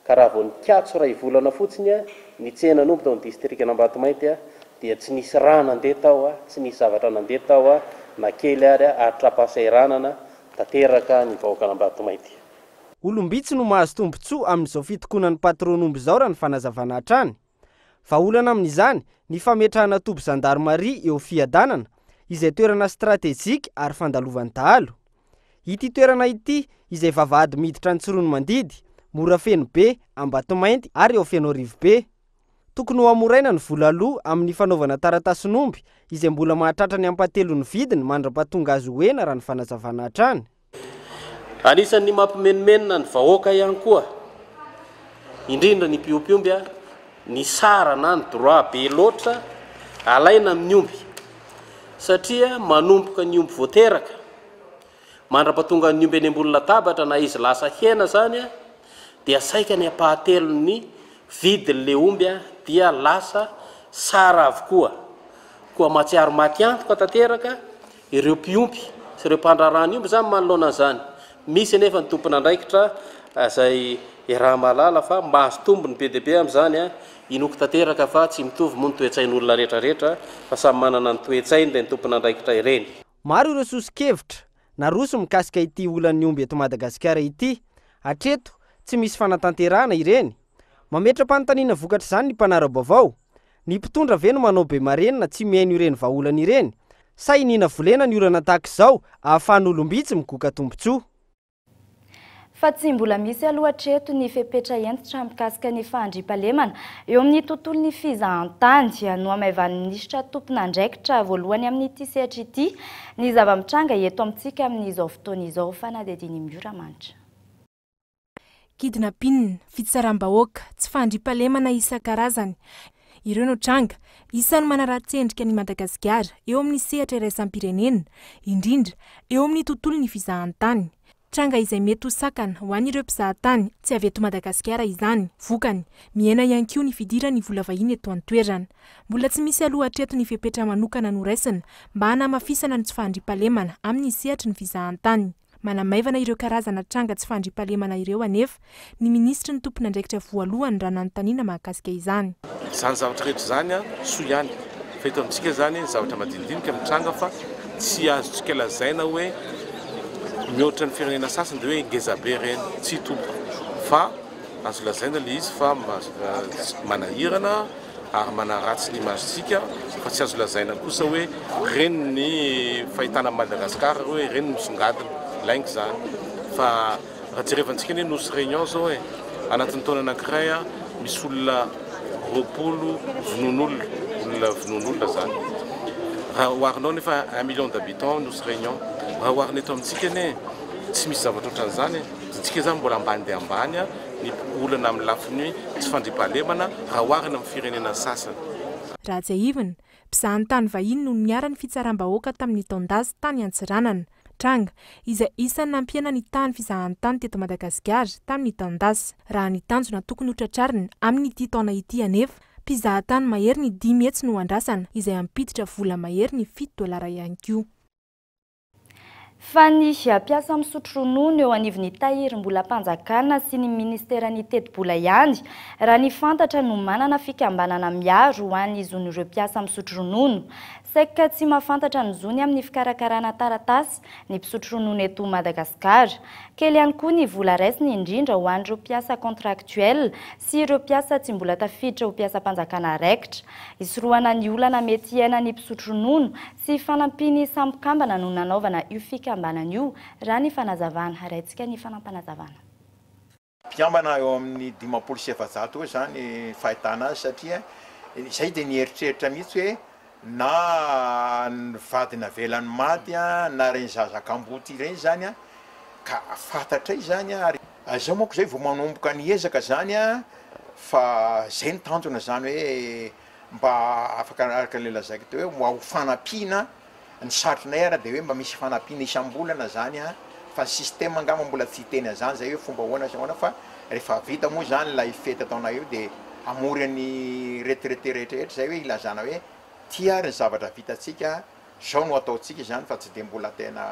Ka raha vao nikatso iray volana fotsiny ny tsenan'omby tao amin'ny distrikan'Ambatomainty dia tsy nisy rà nandeha tao, tsy nisy zavatra nandeha tao na kely ary, ary tra-pahasahiranana tanteraka ny vahoakan'Ambatomainty. Olom-bitsy no mahazo tombontsoa amin'izao fitokonan'ny patron'omby izao raha ny fanazavana hatrany. Vahaolana amin'izany ny fametrahana toby zandarimaria eo Fiadanana, izay toerana stratejika ary fandalovan'ny dahalo. Ity toerana ity izay vavahady miditra an'Tsiroanomandidy, Morafenobe, Ambatomainty ary ao Fenoarivobe. Tokony ho hamoraina ny vola aloa amin'ny fanaovana taratasin'omby izay mbola mahatratra ny ampahatelon'ny vidiny mandra-pahatonga azy ho hena raha ny fanazavana hatrany. Anisan'ny mampimenomenona ny vahoaka ihany koa, indrindra ny mpiompy omby, ny sara na ny droit be loatra alaina amin'ny omby satria manomboka ny omby vao teraka mandra-pahatongan'ny omby eny ambony latabatra na izy lasa hena izany dia saika ny ampahatelon'ny vidin'ilay omby dia lasa sara avokoa. Koa mahatsiaro maty antoka tanteraka Ireo mpiompy sy ireo mpandraharaha ny omby izany manoloana an'izany. Misy anefa ny tompon'andraikitra izay iaraha-mahalala fa mahazo tombony be dia be amin'izany. Inoako tanteraka fa tsy mitovy moa ny toe-tsain'olona rehetra rehetra fa samy manana ny toe-tsainy ireny tompon'andraikitra ireny. Maro ireo soso-kevitra naroso mikasika ity olan'ny omby eto Madagasikara ity. Hatreto, tsy misy fanatanterahana ireny. Mametra-panontaniana vokatr'izany ny mpanara-baovao. Ny mpitondra ve no manao be marenina tsy mihaino ireny vahaolana ireny? Sa iniana volena ny olana tahaka izao ahafahan'olom-bitsy migoka tombontsoa? Fa tsy mbola misy aloha hatreto ny fepetra hentitra mikasika ny fahandriampahalemana eo amin'ny tontolon'ny fizahantany. Nohamaivanin'ny minisitra tompon'andraikitra voalohany amin'ity sehatra ity ny zava-mitranga eto amintsika amin'izao fotoana izao. Fanadihadian'i Miora Manitra. Kidnapping, fitsaram-bahoaka, tsy fahandriampahalemana isan-karazany. Ireo no tranga isan'ny manaratsy endrika an'i Madagasikara eo amin'ny sehatra iraisam-pirenena, indrindra eo amin'ny tontolon'ny fizahantany. Tranga izay mety ho sakana ho an'ireo mpizahatany tsy avy eto Madagasikara izany. Vokany, mihena ihany koa ny fidiran'ny vola vahiny eto an-toerana. Mbola tsy misy aloha hatreto ny fepetra manokana noraisina mba hanamafisana ny tsy fahandriampahalemana amin'ny sehatry ny fizahantany. Manamaivana ireo karazana tranga tsy fahandriampahalemana ireo anefa ny minisitry ny tompon'andraikitra voalohany raha nanontaniana mahakasika izany. Izany zavatra rehetra izany soa ihany fa eto amintsika izany zavatra madinidinika mitranga fa tsy azontsika lazaina hoe mihoatra ny firenena sasany dia hoe ngezabe ireny, tsia tompoko fa azo lazaina ilay izy fa manahirana ary manaratsy ny image-tsika fa tsy azo lazaina kosa hoe ireny ny fahitana an'i Madagascar hoe ireny no misongadina, lainga izany fa raha jerevantsika anie Nosy Réunion zao e, anatin'ny taona anankiray misy olona 20 vonoin'olona, olona vonoin'olona zany, raha oharinao nefa un million d'habitants Nosy Réunion, raha oharina eto amintsika anie tsy misy zavatra ohatran'izany e, tsika zany mbola ambany dia ambany ny olana amin'ny lafiny tsy fandriampahalemana raha oharina amin'ny firenena sasany. Raha tsiahivina, mpizahan-tany vahiny no niharan'ny fitsaram-bahoaka tamin'ny taon-dasa tany Antsiranana. Tranga izay isan'ny nampihena ny tahan'ny fizahan-tany teto Madagasikara tamin'ny taon-dasa. Raha ny tanjona tokony hotratrarina amin'ity taona ity anefa, mpizahatany mahery ny 500 no andrasana, izay hampiditra vola mahery ny 7 dolara ihany koa. Fa ny mpiasa misotro ronono eo anivon'ny tahirim-bolam-panjakana sy ny minisiteran'ny tetibola ihany, raha ny fantatra no manana fikambanana miaro ho an'ny zon'ireo mpiasa misotro ronono. Saika tsy mahafantatra ny zony amin'ny fikarakarana taratasy ny mpisotro ronono eto Madagasikara. Kely ihany koa ny vola raisiny indrindra ho an'ireo mpiasa contractuel sy ireo mpiasa tsy mbola tafiditra ho mpiasam-panjakana raikitra. Hisorohana ny olana mety hiainan'ny mpisotro ronono sy fanampian'ny samy mpikambana no nanaovana io fikambanana io, raha ny fanazavana. Raintsika ny fanampanazavana. Mpikambana eo amin'ny 450 eo izany fahitana azy satria izay dia nieritreritra mihitsy hoe na ny vady navelany maty na ireny zaza kamboty ireny izany ka fantatray izany ary izao manko izay vao manomboka ny ezaka izany fa izay ny tanjona izany hoe mba afaka araka ilay lazaiko teo hoe mba ho fanampiana Ny sarotrinay ara dia hoe mba misy fanampiana isam-bolana zany an, fa ny système angamba mbola tsy hiteny an'izany zay hoe fomba ahoana sy ahoana fa rehefa vita moa zany ilay fety ataonay io dia hamory an'ny retraité rehetra rehetra zay hoe hilazana hoe ty ary ny zavatra vitantsika, zao no ataontsika izany fa tsy dia mbola tena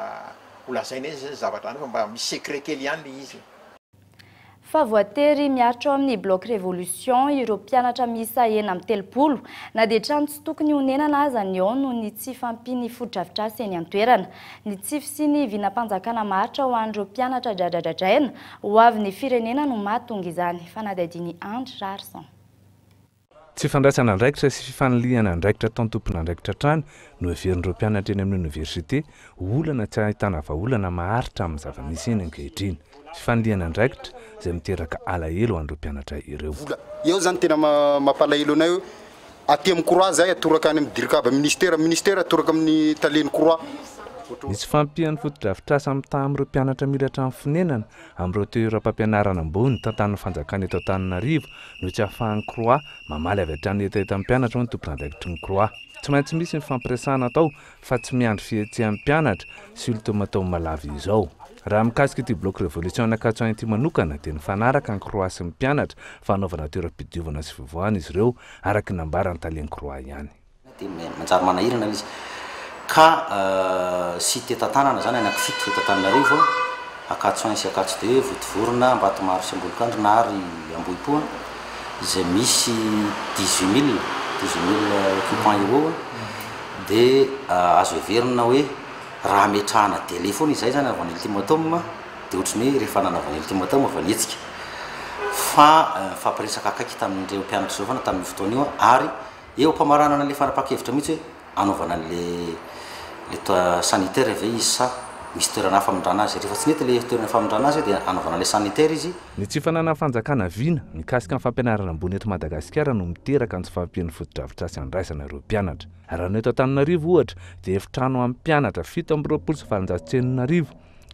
ho lazaina izy ny zavatra any fa mba misy secret kely ihany le izy. Fa voatery miaritra ao amin'ny Bloc Révolution ireo mpianatra miisa 36, na dia trano tsy tokony honenana aza ny ao noho ny tsy fahampian'ny fotodrafitrasa eny an-toerana. Ny tsy fisian'ny vinam-panjakana maharitra ho an'ireo mpianatra dradradradraina ho avin'ny firenena no mahatonga izany. Fanadihadian'i Andry Raharison. Tsy fandraisana andraikitra sy fifanilihana andraikitra ataon'ny tompon'andraikitra hatrany no heverin'ireo mpianatra eny amin'ny oniversite ho olana tsy ahitana vahaolana maharitra amin'ny zava-misy eny ankehitriny. Fifanilihana andraikitra izay miteraka alahelo ho an'ireo mpianatra ireo. Vola. Eo zany tena mampalahelo anay hoe aty amin'ny croix zahay atoraka any amin'ny dircab ministera, ministera atoraka amin'ny talen'ny croix. Ny tsy fahampian'ny fotodrafitrasa mitaha amin'ireo mpianatra mila trano fonenana amin'ireo toeram-pampianarana ambony tantanin'ny fanjakana eto Antananarivo no tsy ahafahan'ny Croix mamaly avy hatrany ny hetahetan'ny mpianatra hoy ny tompon'andraikitry ny Croix. Tsy maintsy misy ny fifampiresahana atao fa tsy miandry fihetsehan'ny mpianatra sy ultimatum lava izao. Raha mikasika ity Bloc Révolution Ankatso ity manokana dia nifanaraka ny Croix sy ny mpianatra fa hanaovana toeram-pidiovana sy fivoahana izy ireo araka ny nambaran'ny talen'ny Croix ihany. Dia manjary manahirana ilay izy. Ka cité tantanana zany anaky fito eto Antananarivo, Ankatso un sy Ankatso deux, Vontovorona, Ambatomaro sy Ambolokandrina ary Ambohipo, izay misy 18 mille, 18 mille occupants eo eo, dia azo heverina hoe. Raha ametrahana délai foana izahay izany anaovana ultimatum dia ohatry ny hoe rehefa nanaovana ultimatum vao nihetsika. Fa nifampiresaka akaiky tamin'ireo mpianatra ireo foana tamin'io fotoana io ary eo am-pamaranana ilay fanapahan-kevitra mihitsy hoe anaovana an'ilay le sanitaire ve izy sa misy toerana hafa hamindrana azy. Rehefa tsy nety ilay toerana famindrana azy dia anaovana ilay sanitaire izy. Ny tsy fananan'ny fanjakana vina mikasika ny fampianarana ambony eto Madagasikara no miteraka ny tsy fahampian'ny fotodrafitrasa andraisana ireo mpianatra. Raha ny eto Antananarivo ohatra dia efitrano amin'ny mpianatra 6827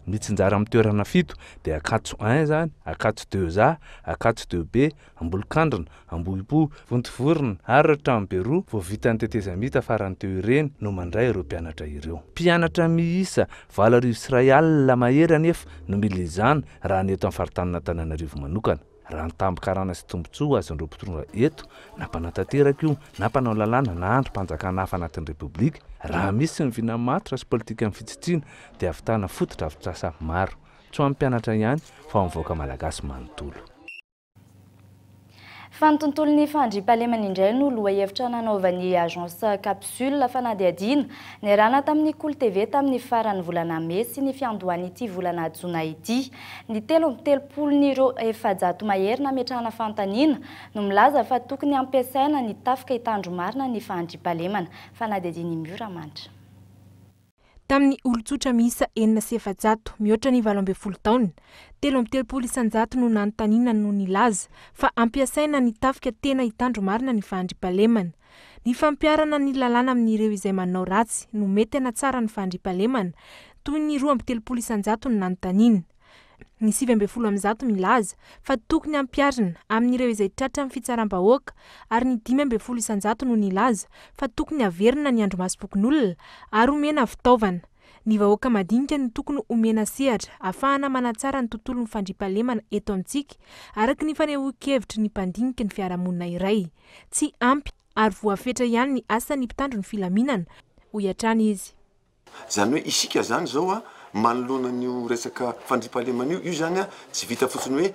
mitsinjara amin'ny toerana fito dia Ankatso un izany, Ankatso deux A, Ankatso deux B, Ambolokandrina, Ambohipo, Vontovorona ary ireo tranobe roa vao vitan'ny tetezamita farany teo ireny no mandray ireo mpianatra ireo. Mpianatra miisa 1080 mahery anefa no mila izany raha ny eto amin'ny faritanin'Antananarivo manokana. Raha ny tambin-karana sy tombontsoa azon'ireo mpitondra eto, na mpanatanteraka io, na mpanao lalàna, na andrim-panjakana hafa anatin'ny Repoblika, raha misy ny vina matotra sy politikan'ny fitsitsiana dia hahavitana fotodrafitrasa maro, tsy ho an'ny mpianatra ihany fa ho an'ny vahoaka malagasy manontolo. Fa ny tontolon'ny fandriampahalemana indray no lohahevitra nanaovan'ny Agence Capsule fanadihadiana niarahana tamin'ny Kolo TV tamin'ny faran'ny volana mey sy ny fiandohan'ity volana jona ity. Ny 33-n'ireo 400 mahery nametrahana fanontaniana no milaza fa tokony hampiasaina ny tafika hitandro marina ny fandriampahalemana. Fanadihadian'i Miora Manitra. Tamin'ny olon-tsotra miisa 406 mihoatra ny 18 taona, 33% no nanontaniana no nilaza fa ampiasaina ny tafika tena hitandro marina ny fahandriampahalemana. Ny fampiharana ny lalàna amin'ireo izay manao ratsy no mety hanatsara ny fahandriampahalemana, toy ny 32% no nanontaniana. Ny 19% milaza fa tokony hampiharina amin'ireo izay tratran'ny fitsaram-bahoaka ary ny 15% no nilaza fa tokony haverina ny andrimasom-pokonolona ary omena fitaovana. Ny vahoaka madinika no tokony omena sehatra ahafahana manatsara ny tontolon'ny fandriampahalemana eto amintsika, araka ny fanehoan-kevitry ny mpandinika ny fiarahamonina iray. Tsy ampy ary voafetra ihany ny asan'ny mpitandro ny filaminana, hoy hatrany izy. Izany hoe isika izany izao a, manoloana an'io resaka fandriampahalemana io, io izany a tsy vita fotsiny hoe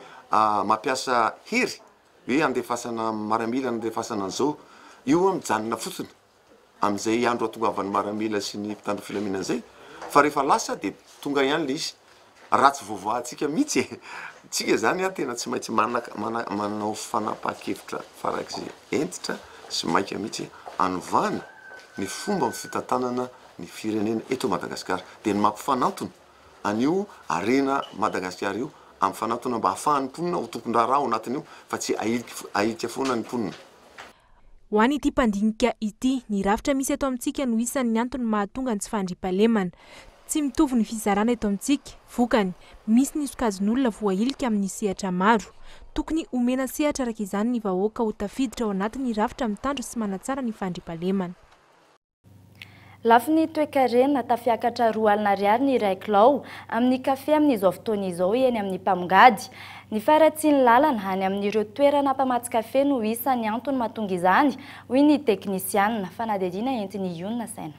mampiasa hery, hoe andefasana maramila, andefasana an'izao, io a mijanona fotsiny amin'izay andro hahatongavan'ny maramila sy ny mpitandro filaminana izay, fa rehefa lasa dia tonga ihany ilay izy. Raha tsy voavahantsika mihitsy e! Tsika izany an tena tsy maintsy manao fanapahan-kevitra farak'izay hentitra sy maika mihitsy hanovana ny fomba fitantanana ny firenena eto Madagasikara. Dia ny mampifanantona an'io harena Madagasikara io hampifanantona mba hahafahan'ny mponina ho tompon-draharaha ao anatin'io fa tsy ahilika foana ny mponina. Ho an'ity mpandinika ity, ny rafitra misy eto amintsika no isan'ny antony mahatonga ny tsy fandriampahalemana. Tsy mitovy ny fizarana eto amintsika. Vokany, misy ny sokajin'olona voahilika amin'ny sehatra maro. Tokony homena sehatra araka izany ny vahoaka ho tafiditra ao anatin'ny rafitra mitandro sy manatsara ny fandriampahalemana. Lafiny toekarena, tafiakatra 20 ariary ny iray kilao amin'ny kafe amin'izao fotoana izao eny amin'ny mpamongady. Ny faharatsian'ny lalana any amin'ireo toerana mpamatsy kafe no isan'ny antony mahatonga izany, hoy ny teknisianina. Fanadihadiana entin'i Ionona Saina.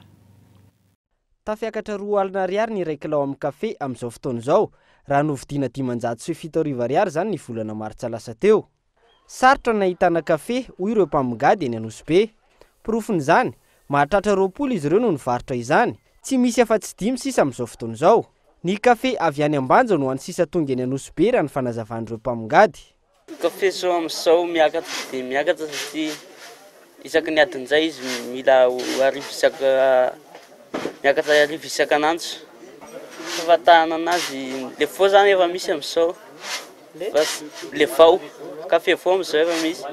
Tafiakatra 20 ariary ny iray kilao amin'ny kafe amin'izao fotoana izao, raha novidiana 7500 ariary izany ny volana martsa lasa teo. Sarotra ny nahitana kafe, hoy ireo mpamongady eny Anosibe. Porofon'izany, mahatratra 20 izy ireo no nivarotra izany. Tsy misy afa-tsy dimy sisa amin'izao fotoana izao. Ny kafe avy any Ambanja no hany sisa tonga eny Anosibe raha ny fanazavan'ireo mpamongady. Kafe zao amin'izao miakatra dia miakatra satria isaky ny adin'izay izy mila ho arivo isaka miakatra arivo isan'andro. Fahafatahana anazy, le vao zany efa misy amin'izao. Fa le vao, kafe vao amin'izao efa misy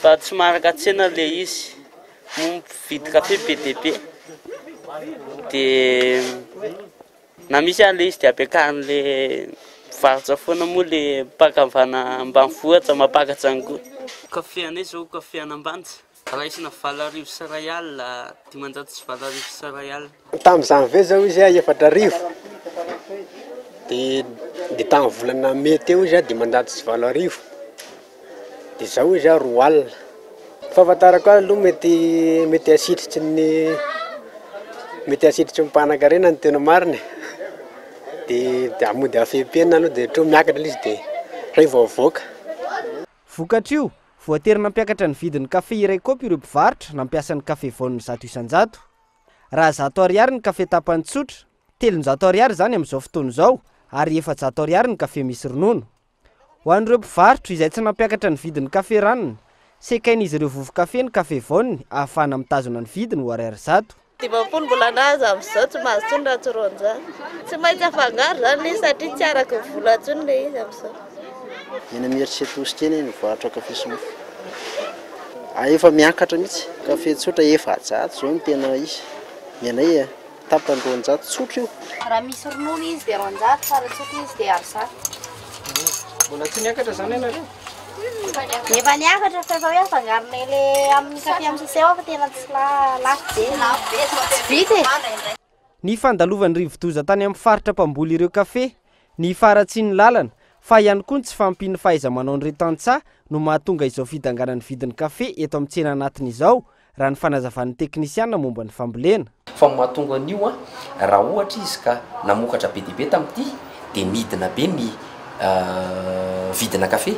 fa tsy maharaka tsena le izy, moa mpividy kafe be dia be de na misy ary le izy de ampiakarin'le mpivarotra foana moa le mpaka avy any ambanivohitra mampakatra any koa. Kafe anay zao kafe an'Ambanja. Raisina 1800, 1800. Tamin'ny janvier zao izy 4000, dia dia tamin'ny volana mey teo izy 8500, dia zao izy 20. Fahafantarako azy aloha mety mety hasitritsy ny mety hasitritsy ny mpanankarena ny tena marina e, dia dia mody hafehim-piainana aloha dia hatreo miakatra ilay izy dia zay vao avoaka. Vokatr'io, voatery nampiakatra ny vidin'ny kafe iray kaopy ireo mpivarotra nampiasa ny kafe vaoniny 100%. Raha 100 ariary ny kafe tapany tsotra, 300 ariary izany amin'izao fotoana izao ary 400 ariary ny kafe misy ronono. Ho an'ireo mpivarotra izay tsy nampiakatra ny vidin'ny kafe ranony, sekain'izy ireo vovo-kafe ny kafe vaoniny ahafahana mitazona ny vidiny ho ariary 100. 50 mbola nahazo amin'izao tsy mahazo intsony raha tsy 200. Tsy maintsy afangaro izany ilay izy satria tsy araka ny vola intsony ilay izy amin'izao. Eny amin'ny Imerintsiatosika eny mivarotra kafe sy mofo. Efa miakatra mihitsy. Kafe tsotra 400 izao no tena izy. Ny anay e. Tapany 200 tsotra io. Raha misy ronono izy dia 200 fa raha tsotra izy dia 100. Mbola tsy niakatra izany ianareo? Efa niakatra fa efa hoe afangaronay le amin'ny kafe amin'ny sachet ao fa tena tsy lafo be. Tsy vita e! Ny fandalovan'ny rivodoza tany amin'ny faritra mpamboly ireo kafe, ny faharatsian'ny lalana, fa ihany koa ny tsy fahampian'ny fahaiza-manaon'ireo tantsaha no mahatonga izao fidanganan'ny vidin'ny kafe eto amin'ny tsena anatiny izao raha ny fanazavan'ny teknisiana momba ny fambolena. Fa ny mahatonga an'io an, raha ohatra izy ka namokatra be dia be tamin'ity dia midina be ny vidina kafe,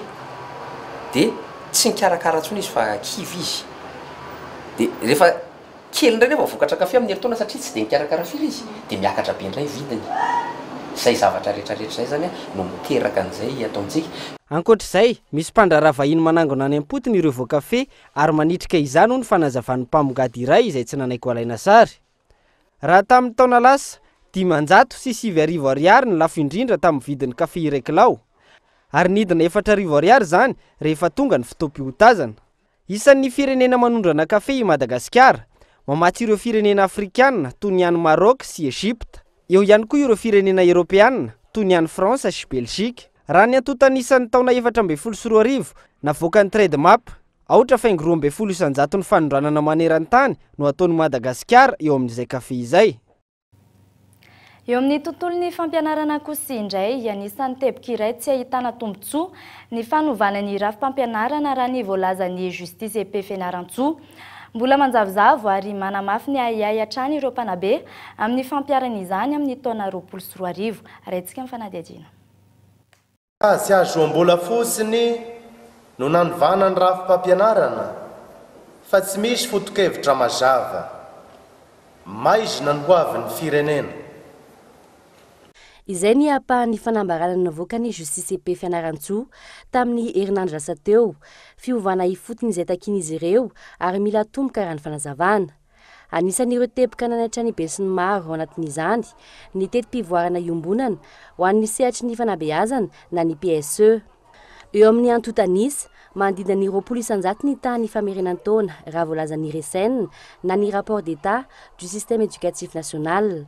dia tsy nikarakara intsony izy fa kivy izy, dia rehefa kely indray nefa vokatra kafe amin'ny herintaona satria tsy dia nikarakara firy izy dia miakatra be indray vidiny, izay zavatra rehetra rehetra izay izany no miteraka an'izay ato amintsika. Ankoatra izay, misy mpandraharaha vahiny manangona any am-potony ireo voakafe ary manitrika izany hoy ny fanazavan'ny mpamongady iray izay tsy nanaiky ho alaina sary. Raha tamin'ny taona lasa, 9500 ariary ny lafo indrindra tamin'ny vidin'ny kafe iray kilao, ary nidina 4000 ariary izany rehefa tonga ny fotoam-pihotazana. Isan'ny firenena manondrana kafe i Madagasikara, mamatsy ireo firenena afrikana toy ny any Maroc sy Egypta. Eo ihany koa ireo firenena eropeana toy ny any France sy Belgique. Raha ny antontan'isan'ny taona 2014 navoakan'ny Trademap, 8.12 isan-jaton'ny fanondranana maneran-tany no ataon'i Madagasikara eo amin'izay kafe izay. Eo amin'ny tontolon'ny fampianarana kosa indray, anisan'ny teboka iray tsy ahitana tombontsoa ny fanovana ny rafi-pampianarana raha ny voalazan'ny Justice EP Fianarantsoa. Mbola manjavozavo ary manamafy ny ahiahy hatrany ireo mpanabe amin'ny fampiharana izany amin'ny taona 2020. Arahintsika ny fanadihadiana. Tsy ahazoam-bola fotsiny no nanovana ny rafi-pampianarana fa tsy misy foto-kevitra mazava. Maizina ny hoavin'ny firenena. Izay ny ampahan'ny fanambarana navoakan'ny Justice et Paix Fianarantsoa tamin'ny herinandro lasa teo. Fiovana ifotony izay takian'izy ireo ary mila atomboka raha ny fanazavana. Anisan'ireo teboka nanaitra ny besinimaro ao anatin'izany ny teti-pivoarana iombonana ho an'ny sehatry ny fanabeazana na ny PSE. Eo amin'ny antontan'isa, manodidina ny 20% ny tahan'ny famerenan-taona raha voalazan'ny RESEN na ny Rapport d'état du système éducatif national.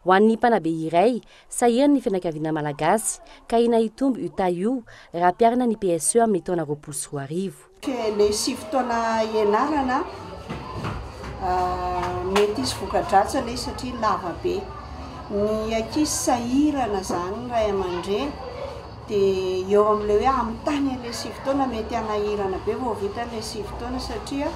Ho an'ny mpanabe iray, sahirana ny fianakaviana malagasy, ka ahiana hitombo io taha io raha ampiharina ny PSE amin'ny taona 2020. Ilay sivy taona ianarana, mety hisy voka-dratsy ilay izy satria lava be. Ny ankizy sahirana izany ny ray aman-dreny dia eo amin'ilay hoe hamitany an'ilay sivy taona mety hanahirana be vao vita ilay sivy taona satria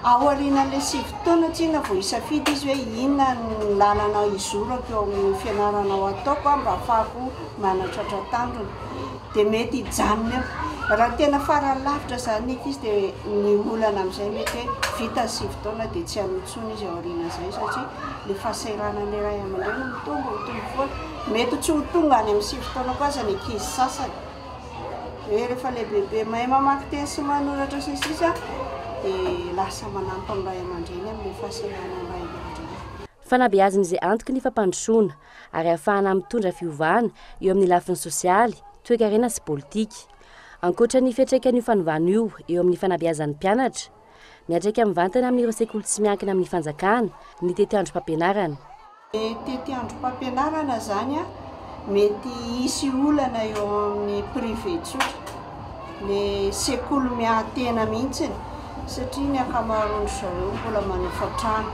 Aorianan'ilay sivy taona tsinona vao hisafidy izy hoe inona ny lalana hizorako eo amin'ny fianarana ho ataoko mba hahafahako manatratra tanjona. Dia mety hijanona eo. Raha tena farany lavitra izany ny ankizy dia ny olana amin'izay mety hoe vita ny sivy taona dia tsy hanohy intsony izy aorianan'izay satria ilay fahasahiranan'ilay ray aman-dreny mitombo, mitombo foana. Mety tsy ho tonga any amin'ny sivy taona koa aza ny ankizy sasany. Hoe rehefa lehibebe mahay mamaky teny sy manoratra sy ny sisa dia lasa manampy ny ray aman-dreny amin'ilay fahasahiranan'ny ray aman-dreny. Fanabeazana izay antoky ny fampandrosoana ary ahafahana mitondra fiovana eo amin'ny lafiny sosialy, toekarena sy politika. Ankoatra ny fiantraikan'io fanovana io eo amin'ny fanabeazan'ny mpianatra, miantraika mivantana amin'ireo sekoly tsy miankina amin'ny fanjakana ny tetiandrom-pampianarana. Ny tetiandrom-pampianarana izany mety hisy olana eo amin'ny privé tsotra, ny sekoly miahy tena mihitsy satria ny ankamaroan-dry zareo mbola manofa trano.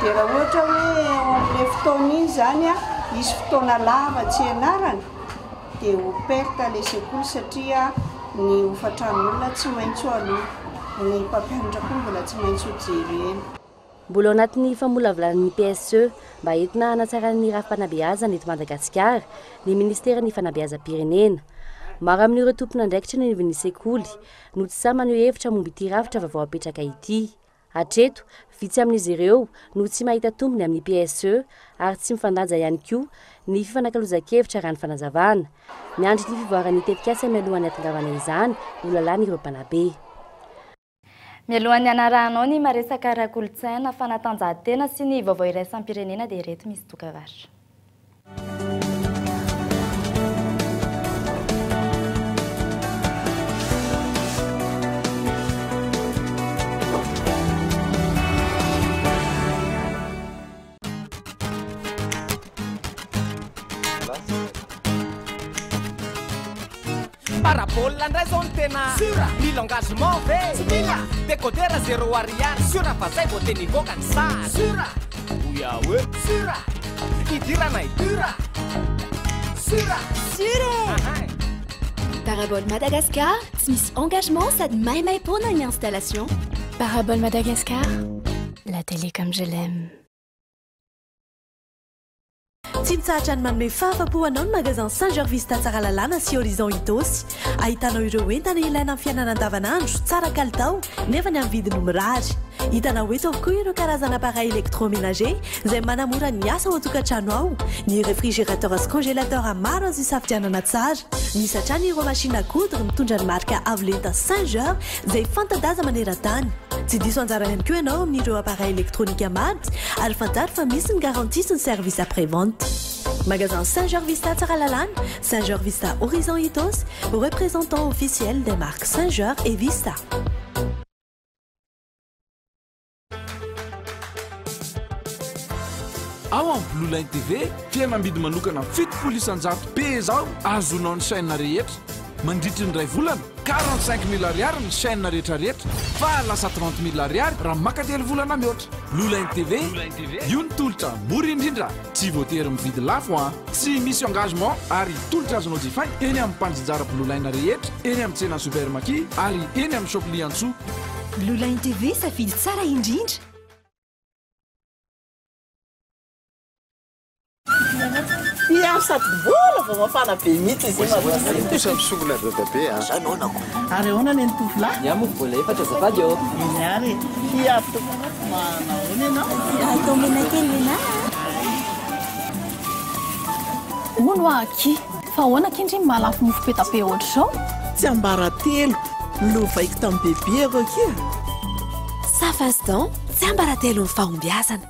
Dia raha ohatra hoe ao amin'ilay fotoana iny izany hisy fotoana lava tsy hianarana dia ho perte ilay sekoly satria ny hofan-tranon'olona tsy maintsy ho aloa, ny mpampianatra koa mbola tsy maintsy ho jerena. Mbola ao anatin'ny famolavolana ny PSE mba entina hanatsarana ny rafi-panabeazana eto Madagasikara ny minisiteran'ny fanabeazam-pirenena. Maro amin'ireo tompon'andraikitra eny anivon'ny sekoly no tsy sahy maneho hevitra momba ity rafitra vaovao apetraka ity. Hatreto, vitsy amin'izy ireo no tsy mahita tombony amin'ny PSE ary tsy mifandanja ihany koa ny fifanakalozan-kevitra raha ny fanazavana. Miandry ny fivoaran'ny tetikasa mialohan'ny hahatongavana izany ho lalàna ireo mpanabe. Mialohan'ny hanarahanao ny maresaka ara-kolontsaina, fanatanjahantena sy ny vaovao iraisam-pirenena dia ireto misy dokavarotra. Parabole ndray zao no tena Sûr Mila engagement ve? Tsy mila Décodeur zéro ariary Sûr fa zay vao tena hivoaka ny sary Sûr Oya oe Sûr Idiranay dur Sûr Sûr e! Parabole Madagascar, tsy misy engagement sady maimaimpoana ny installation. Parabole Madagascar, la télé comme je l'aime. Tsy mitsahatra ny manome fahafapo anao ny magasin Saint Georges Vista Tsaralalàna sy Horizon Itaosy. Ahitanao ireo entana ilaina amin'ny fiainana andavanandro, tsara kalitao, nefa ny amin'ny vidiny mirary. Hitanao eto avokoa ireo karazana appareil électroménager izay manamora ny asa ao an-tokantrano ao, ny réfrigérateur sy congélateur maro azo isafidianana tsara. Misy hatrany ireo machine à coudre mitondra ny marika avo lenta Singer izay fanta-daza maneran-tany. Tsy diso anjara ihany koa ianao amin'ireo appareil électronique maro ary fantaro fa misy ny garantie sy ny service après vente. Magasin Singer Vista Tsaralalàna, Singer Vista Horizon Itaosy, représentant officiel des marques Singer et Vista. Ao amin'ny Blue Line TV, fihenam-bidy manokana 70 isan-jato be izao ahazoanao ny chaîne rehetra. Mandritry ny iray volana, 45 000 ariary ny chaîne rehetra rehetra, fa lasa 30 000 ariary raha maka telo volana mihoatra. Blue Line TV, io ny tolotra mora indrindra, tsy voatery mividy lafo an! Tsy misy engagement ary tolotra azonao jifaina eny amin'ny mpanjinjara Blue Line rehetra, eny amin'ny tsenan'ny Supermaki ary eny amin'ny Shop Liantsoa. Blue Line TV, safidy tsara indrindra! Ty sady mbola vao mafana be mihitsy izy io mademoiselle. Kosa misongona ry dadabe a. Zany ahoana ko? Ary ahoana ny an'ny tovolahy? Ny ahy moa mbola efatra azafady ô. Eny ary e. Ty avy tompoko manahoana ianao? Atao menakely lehilahy a. Hono hoa akia, fa ahoana akia ndry ny mahalafo mofo peta-pe ohatr'izao? Tsiambaratelo, lovaiko tamin'i bebeko akia. Safas dent, tsiambaratelon'ny fahombiazana.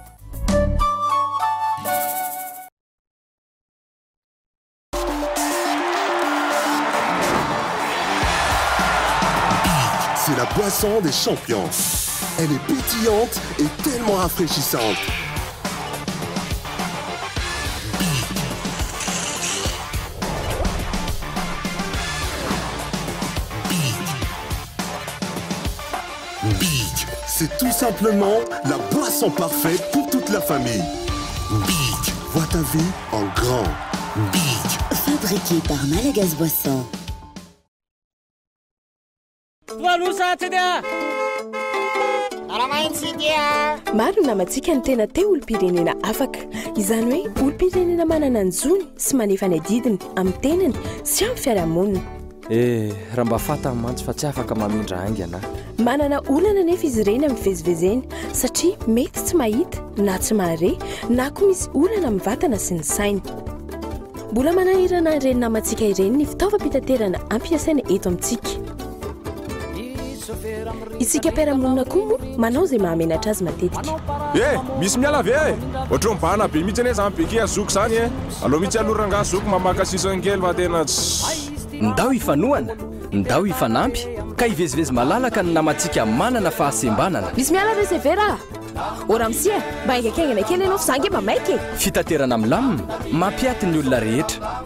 C'est la boisson des champions. Elle est pétillante et tellement rafraîchissante. Big. Big. Big, c'est tout simplement la boisson parfaite pour toute la famille. Big, vois ta vie en grand. Big. Fabriqué par Malagas Boisson. Maro ny namantsika no tena te olom-pirenena afaka. Izany hoe olom-pirenena manana ny zony sy manefa ny adidiny amin'ny tenany sy amin'ny fiarahamonina. Eh, raha mba fantany mantsy fa tsy afaka mamindra haingana aho. Manana olana anefa izy ireny amin'ny fivezivezeny satria mety tsy mahita na tsy mahare na koa misy olana amin'ny vatana sy ny saina. Mbola manahirana ireny namantsika ireny ny fitaovam-pitaterana ampiasaina eto amintsika. Isika mpiara-monina koa moa manao izay mahamenatra azy matetika. Eh! Misy miala ve e? Ohatran'ny mibahana be mihitsy anie izany Beky zoky izany e! Aleo mihitsy aloha rangahy zoky mba maka sisiny kely fa tena tsy. Ndao hifanohana, ndao hifanampy ka hivezivezy malalaka ny namantsika manana fahasembanana. Misy miala ve Severa a? Ô ramose a, mba haingankaingana kely ianao fa za ange mba maika e! Fitaterana milamina, mampiaty ny olona rehetra.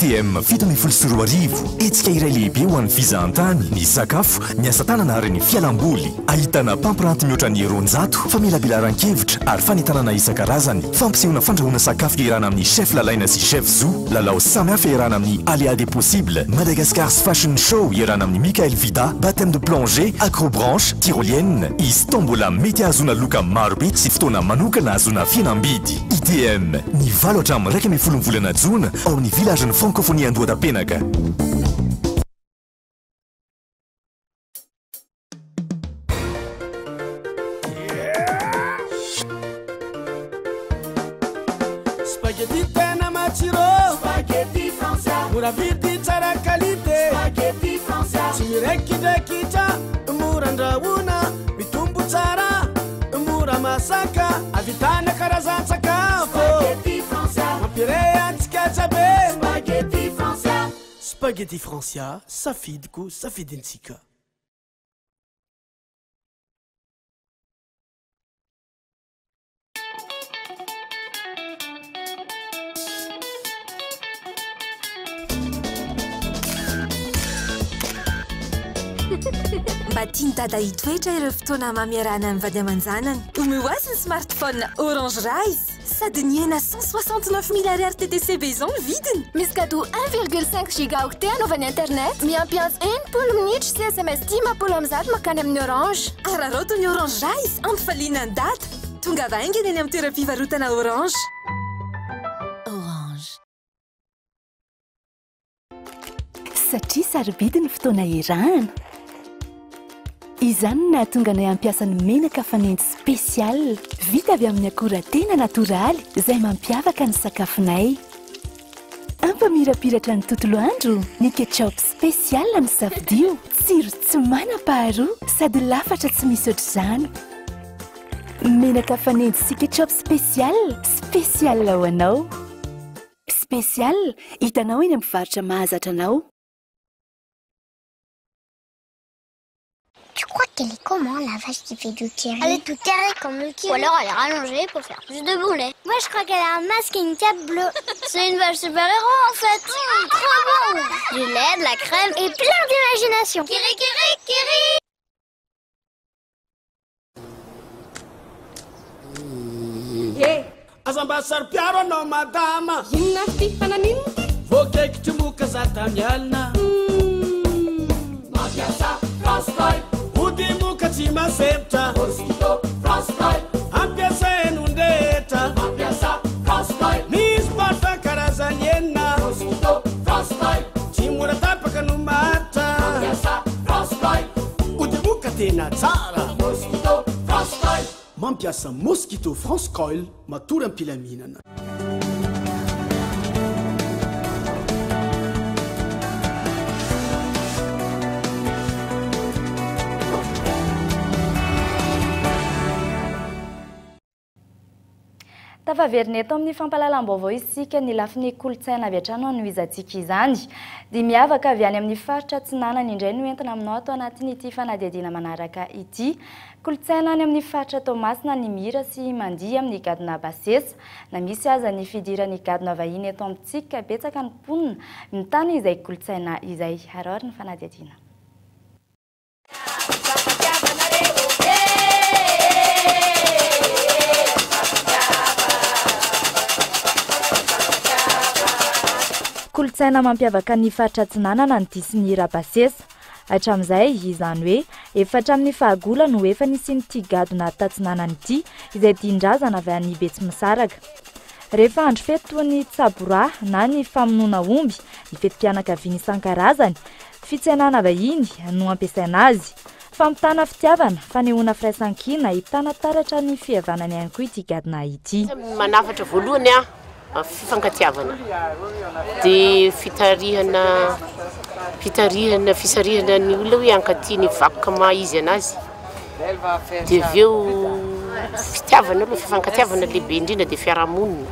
ITM 2017, hetsika iray lehibe ho an'ny fizahantany, ny sakafo, ny asa tanana ary ny fialamboly. Ahitana mpampiranty mihoatra ny 200, famelabelaran-kevitra ary fanentanana isan-karazany. Fampisehoana fandrahoana sakafo iarahana amin'ny Chef Lalaina sy Chef Zo. Lalao samihafa iarahana amin'ny Aléa des possibles, Madagascar's Fashion Show iarahana amin'i Michael Vida, Baptême de plongée, acrobranche, tyrolienne. Izy tombola mety hahazoana loka marobe sy fotoana manokana hahazoana fihenam-bidy. ITM, ny valo hatramin'ny 11 ny volana jona ao amin'ny Village-n'ny Francophonie Andohatapenaka. Spaghetti tena matsiro. Spaghetti Francia. Mora vidy tsara qualité. Spaghetti Francia. Tsy miraikidrakitra, mora andrahoina, mitombo tsara, mora masaka, ahavitana karazan-tsakafo. Spaghetti Francia. Mampiray antsika jiaby. Spaghetti Francia. Spaghetti Francia, safidiko, safidintsika. Mba tian'i Dada hitoetra ireo fotoana mamy iarahana amin'ny vady aman-janany. Omeo azy ny smartphone Orange Rise. Sady nihena 169 000 ariary TTC be izao ny vidiny. Misy cadeau 1,5 gigaoctet anaovany internet, miampy antso 60 minitra sy sms 150 mankany amin'ny Orange. Araraoty ny Orange Rise hampifaliana an'i Dada. Tongava haingana eny amin'ny toeram-pivarotana Orange. Orange. Satria sarobidy ny fotoana iarahana. Izany no nahatonga anay hampiasa ny menaka fanendy spécial, vita avy amin'ny akora tena natoraly izay mampiavaka ny sakafonay. Hampamirapiratra ny tontolo andro ny ketchup spécial no safidio, tsiro tsy manam-paharoa sady lafatra tsy misy ohatr'izany. Menaka fanendy sy ketchup spécial, spécial ho anao. Spécial, hitanao eny amin'ny mpivarotra mahazatra anao. Tu crois qu'elle est comment la vache qui fait du kiri? Elle est tout carrée comme le kiri. Ou alors elle est rallongée pour faire plus de bon lait. Moi je crois qu'elle a un masque et une cape bleue. C'est une vache super-héros en fait. Mmh, trop bon. Du lait, de la crème et plein d'imagination. Kiri kiri kiri. Ye! Aza mba saro-piaro anao madama. Inona ary ity? Fa naninona ity? Voakaikitry moka za tamy alina. Mampiasa France Ody moka tsy masempotra. Mosquito France Ampiasain'olon-drehetra. Mampiasa France Misy parfum karazany enina. Mosquito France Tsy mora tapaka no maharitra. Mampiasa France Ody moka tena tsara. Mosquito France Mampiasa Mosquito France Coil matory am-pilaminana. Tafaverina eto amin'ny fampahalalam-baovao isika ny lafiny kolontsaina avy hatrany no hanohizantsika izany. Dia miavaka avy any amin'ny faritra Atsinanana indray no entina aminao ato anatin'ity fanadihadiana manaraka ity. Kolontsaina any amin'ny faritra Toamasina ny mihira sy mandihy amin'ny gadona basesa. Na misy aza ny fidiran'ny gadona vahiny eto amintsika, betsaka ny mponina mitana izay kolontsaina izay. Araho ary ny fanadihadiana. Kolontsaina mampiavaka ny faritra Atsinanana ny dihy sy ny hira basesa. Hatramin'izay, izany hoe efa hatramin'ny fahagola no efa nisian'ity gadona tatsinanana ity, izay dihin-drazana avy any Betsimisaraka. Rehefa andro fety toy ny tsaboraha na ny famonoana omby, ny fetim-pianakaviana isan-karazany, Fitsenana vahiny no ampiasaina azy. Fampitana fitiavana, fanehoana firaisankina, ahitana taratra ny fihavanana ihany koa ity gadona ity. Manafatra voalohany aho fifankatiavana dia fitarihana fitarihana fisarihana ny olona hoe hankatia ny vakoka maha izy anazy dia avy eo fitiavana aloha fifankatiavana lehibe indrindra dia fiarahamonina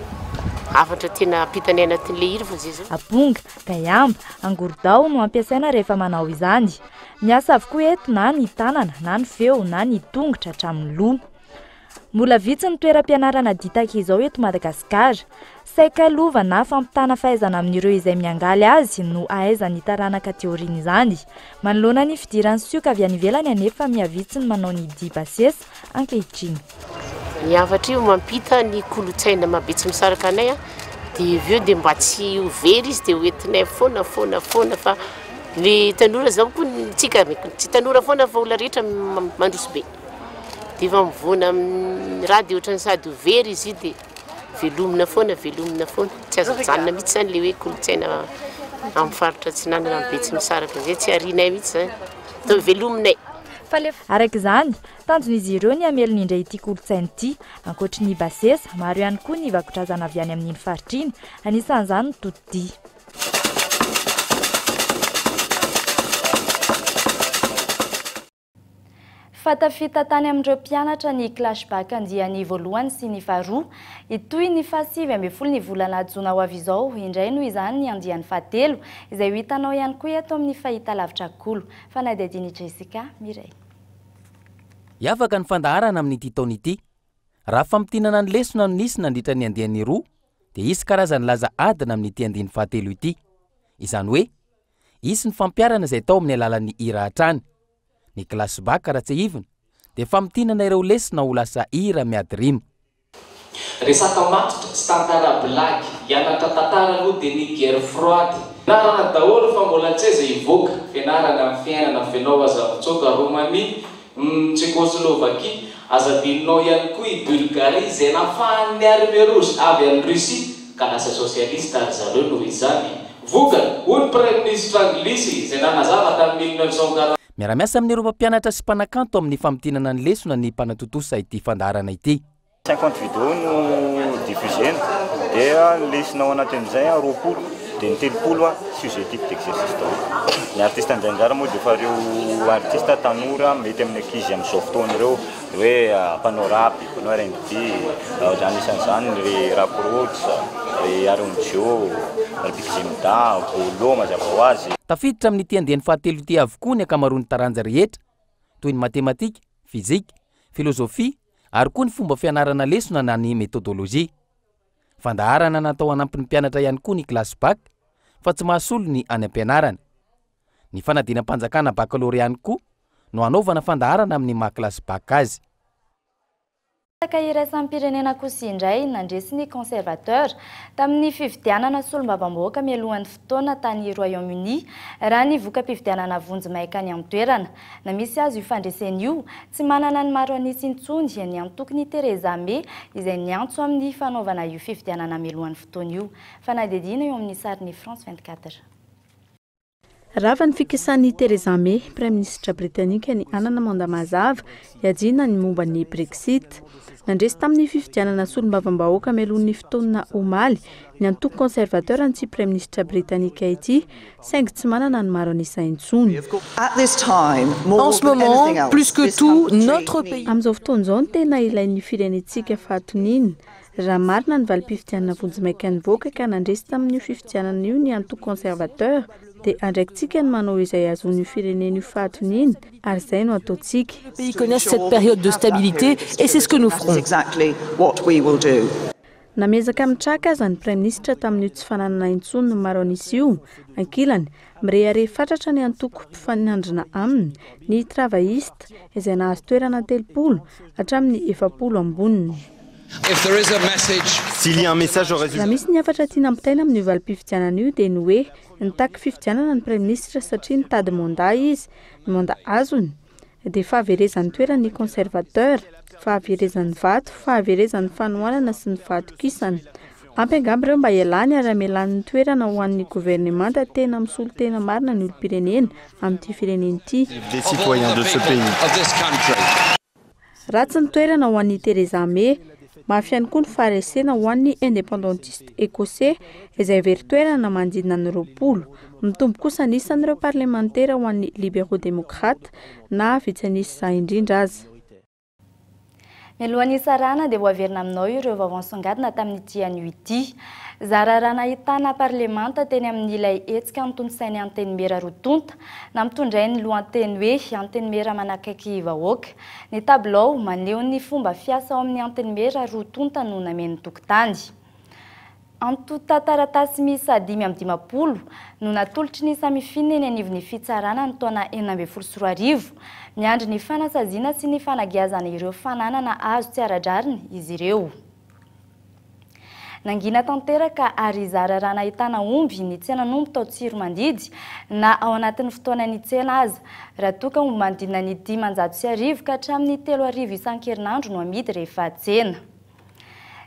hafatra tena ampitanay anatin'ilay hira fa zay zao. Aponga, Gaiamba, angorodao no ampiasaina rehefa manao izany. Miasa avokoa eto na ny tanana, na ny feo, na ny tongotra hatramin'ny loha. Mbola vitsy ny toeram-pianarana ditaka izao eto Madagasikara. Saika lova na fampitana fahaizana amin'ireo izay miangaly azy no ahaizan'ny taranaka aty aoriana izany. Manoloana ny fidiran'ny sioka avy any ivelany anefa mihavitsy ny manao ny dihy basesa ankehitriny. Ny hafatra io mampita ny kolontsaina maha Betsimisaraka anay dia avy eo dia mba tsy ho very izy dia ho entinay foana foana foana fa ny tanora zao koa tsika tsy tanora foana fa olona rehetra mandroso be dia efa mivoana amin'ny raha dia ohatran'ny sady ho very izy io dia velomina foana velomina foana tsy azo ajanona mihitsy zany le hoe kolontsaina amin'ny faritra atsinanana amin'ny Betsimisaraka zay tsy arianay mihitsy zany atao velominay. Araka izany, tanjon'izy ireo ny hamelona indray ity kolontsaina ity. Ankoatry ny basesa, maro ihany koa ny vakodrazana avy any amin'iny faritra iny, anisan'izany ny totodihy. Fa tafita tany amin'ireo mpianatra ny Clash Bac andiany voalohany sy ny faharoa. Hitohy ny faha-19 ny volana jona ho avy izao indray noho izany ny andiany fahatelo, izay ho hitanao ihany koa eto amin'ny fahitalavitra Kolo. Fanadihadian'i Jessica Mireille. Hiavaka ny fandaharana amin'ity taona ity. Raha famintinana ny lesona no nisy nandritra ny andiany roa dia hisy karazany laza adina amin'ity andiany fahatelo ity. Izany hoe, hisy ny fampiharana izay atao amin'ny alalan'ny hira hatrany. Ny clash bac raha tsiahivina dia famintinana ireo lesona ho lasa hira miady rima. Resaka matotra sy tantara blagy, hianatra tantara aloha dia ny guerre froide. Fianarana daholo fa mbola tsy aiza hivoaka, fianarana amin'ny fiainana f'enao aza mitsoaka, Roumanie, humm Tchécoslovaquie, aza adinonao ihany koa i Bulgarie izay nafahan'ny armée rouge avy any Russie ka lasa socialiste ry zareo noho izany. Vokany, hoy ny praiminisitra anglisy izay nanazava tamin'ny 1940. Miara-miasa amin'ireo mpampianatra sy mpanakanto amin'ny famintinana ny lesona ny mpanatontosa ity fandaharana ity. 50 vidéos no diffuser-na dia ny lesona ao anatin'izay 20 dia ny 30 sujet type d'exercice daholo. Ny artiste handray anjara moa dia efa ireo artiste tanora mety amin'ny ankizy amin'izao fotoana ireo hoe mpanao rap, mpanao rnb, anisan'izany ry Rap Roots, ry Aaron Joe, ry Big Zimda, Bolo mazava ho azy. Tafiditra amin'ity andiany fahatelo ity avokoa ny ankamaroan'ny taranja rehetra, toy ny matematika, fizika, filozofia ary koa ny fomba fianarana lesona na ny metodolojia. Fandaharana natao hanampy ny mpianatra ihany koa ny kilasy Bac fa tsy mahasolo ny any am-pianarana. Ny fanadinam-panjakana bakalorea ihany koa no hanaovana fandaharana amin'ny maha kilasy Bac azy. Resaka iraisam-pirenena kosa indray, nandresy ny Conservateur tamin'ny fifidianana solombavambahoaka mialohan'ny fotoana tany Royaume-Uni, raha ny voka-pifidianana vonjimaika any an-toerana. Na misy aza io fandresena io, tsy manana ny maro an'isa intsony ny antokon'i Theresa May izay niantso amin'ny fanaovana io fifidianana mialohan'ny fotoana io. Fanadihadiana eo amin'ny sarin'ny France 24. Rava ny fikasan'i Theresa May, praiminisitra britanika ny hanana mandat mazava hiadiana ny momba ny Brexit. Nandresy tamin'ny fifidianana solombavambahoaka mialoha ny fotoana omaly ny antoko conservateur an'ity praiminisitra britanika ity, saingy tsy manana ny maro an'isa intsony. En ce moment, plus que tout, notre pays. Amin'izao fotoana izao no tena ilain'ny firenentsika fahatoniana. Raha marina ny valim-pifidianana vonjimaika nivoaka ka nandresy tamin'io fifidianana io ny antoko conservateur dia andraikitsika ny manao izay hahazoan'io firenena io fahatoniana ary izay no ataontsika. Pays connaissent cette période de stabilité et c'est ce que nous ferons. Na miezaka mitraka aza ny praiminisitra tamin'io tsy fananana intsony ny maro an'isa io, ankilany, mirehareha fatratra ny antoko mpifanandrina aminy, ny Travailliste, izay nahazo toerana 30 hatramin'ny 40 amboniny. Raha misy ny hafatra tiana ampitaina amin'io valim-pifidianana io dia ny hoe nitaky fifidianana ny praiminisitra satria nitady mandat izy, ny mandat azony dia fahaverezan'ny toeran'ny conservateur, fahaverezan'ny vato, fahaverezan'ny fanohanana sy ny fahatokisana. Ampy angamba ireo mba hialany ary hamelany ny toerana ho an'ny governemanta tena misolo tena marina ny olom-pirenena amin'ity firenena ity. Ratsy ny toerana ho an'i Theresa May. Mafy ihany koa ny faharesena ho an'ny Indépendantiste Écossais izay very toerana manodidina ny 20. Mitombo kosa ny isan'ireo parlemantera ho an'ny Libéraux Démocrates na vitsy an'isa indrindra aza. Mialohan'ny hisarahana dia ho averina aminao ireo vaovao nisongadina tamin'ity anio ity. Zara raha nahitana parlemanta teny amin'ilay hetsika notontosain'ny Antenimiera roa tonta, nampitondrainy ny lohanteny hoe Antenimiera manakaiky vahoaka. Ny tabilao maneho ny fomba fiasa ao amin'ny Antenimiera roa tonta no nameno tokotany. Antontan-taratasy miisa 55 no natolotry ny Samifin eny anivon'ny fitsarana ny taona 2016. Miandry ny fanasaziana sy ny fanagiazana ireo fananana azo tsy ara-drariny izy ireo. Nangina tanteraka ary zara raha nahitana omby ny tsenan'omby tao Tsiromandidy na ao anatin'ny fotoanan'ny tsena aza. Raha toa ka omby manodidina ny 1500 ka hatramin'ny 3000 isan-kerinandro no amidy rehefa tsena.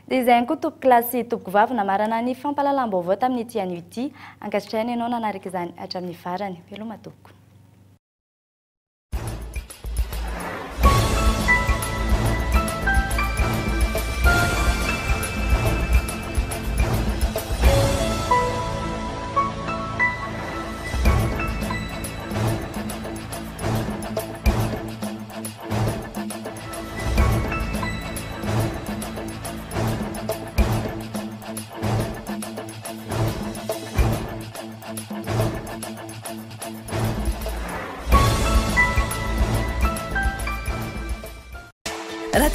Dia izay ihany koa tompokolahy sy tompokovavy namarana ny fampahalalam-baovao tamin'ity anio ity. Ankasitrahina ianao nanaraka izany hatramin'ny farany. Veloma tompoko.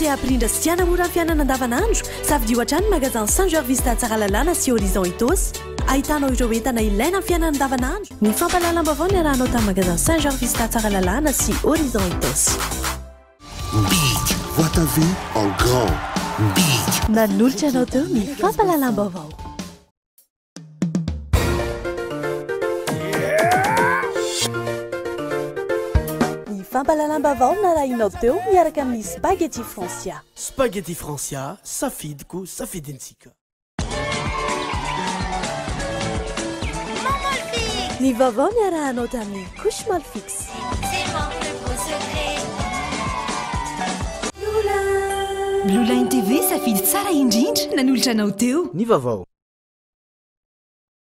te hampirindra sy hanamora ny fiainana andavanandro? Safidio hatrany ny magasin Saint Georges Vista Tsaralalàna sy Horizon Itaosy. Ahitanao ireo entana ilaina amin'ny fiainana andavanandro. Ny fampahalalam-baovao niarahanao tamin'ny magasin Saint Georges Vista Tsaralalàna sy Horizon Itaosy. Big, vois ta vie en grand. Big. Nanolotra anao teo ny fampahalalam-baovao. Ny fampahalalam-baovao narahinao teo miaraka amin'ny Spaghetti Francia. Spaghetti Francia, safidiko, safidintsika. Ny vaovao niarahanao tamin'ny Couche Molfix. Blue Line TV, safidy tsara indrindra nanolotra anao teo. Ny vaovao.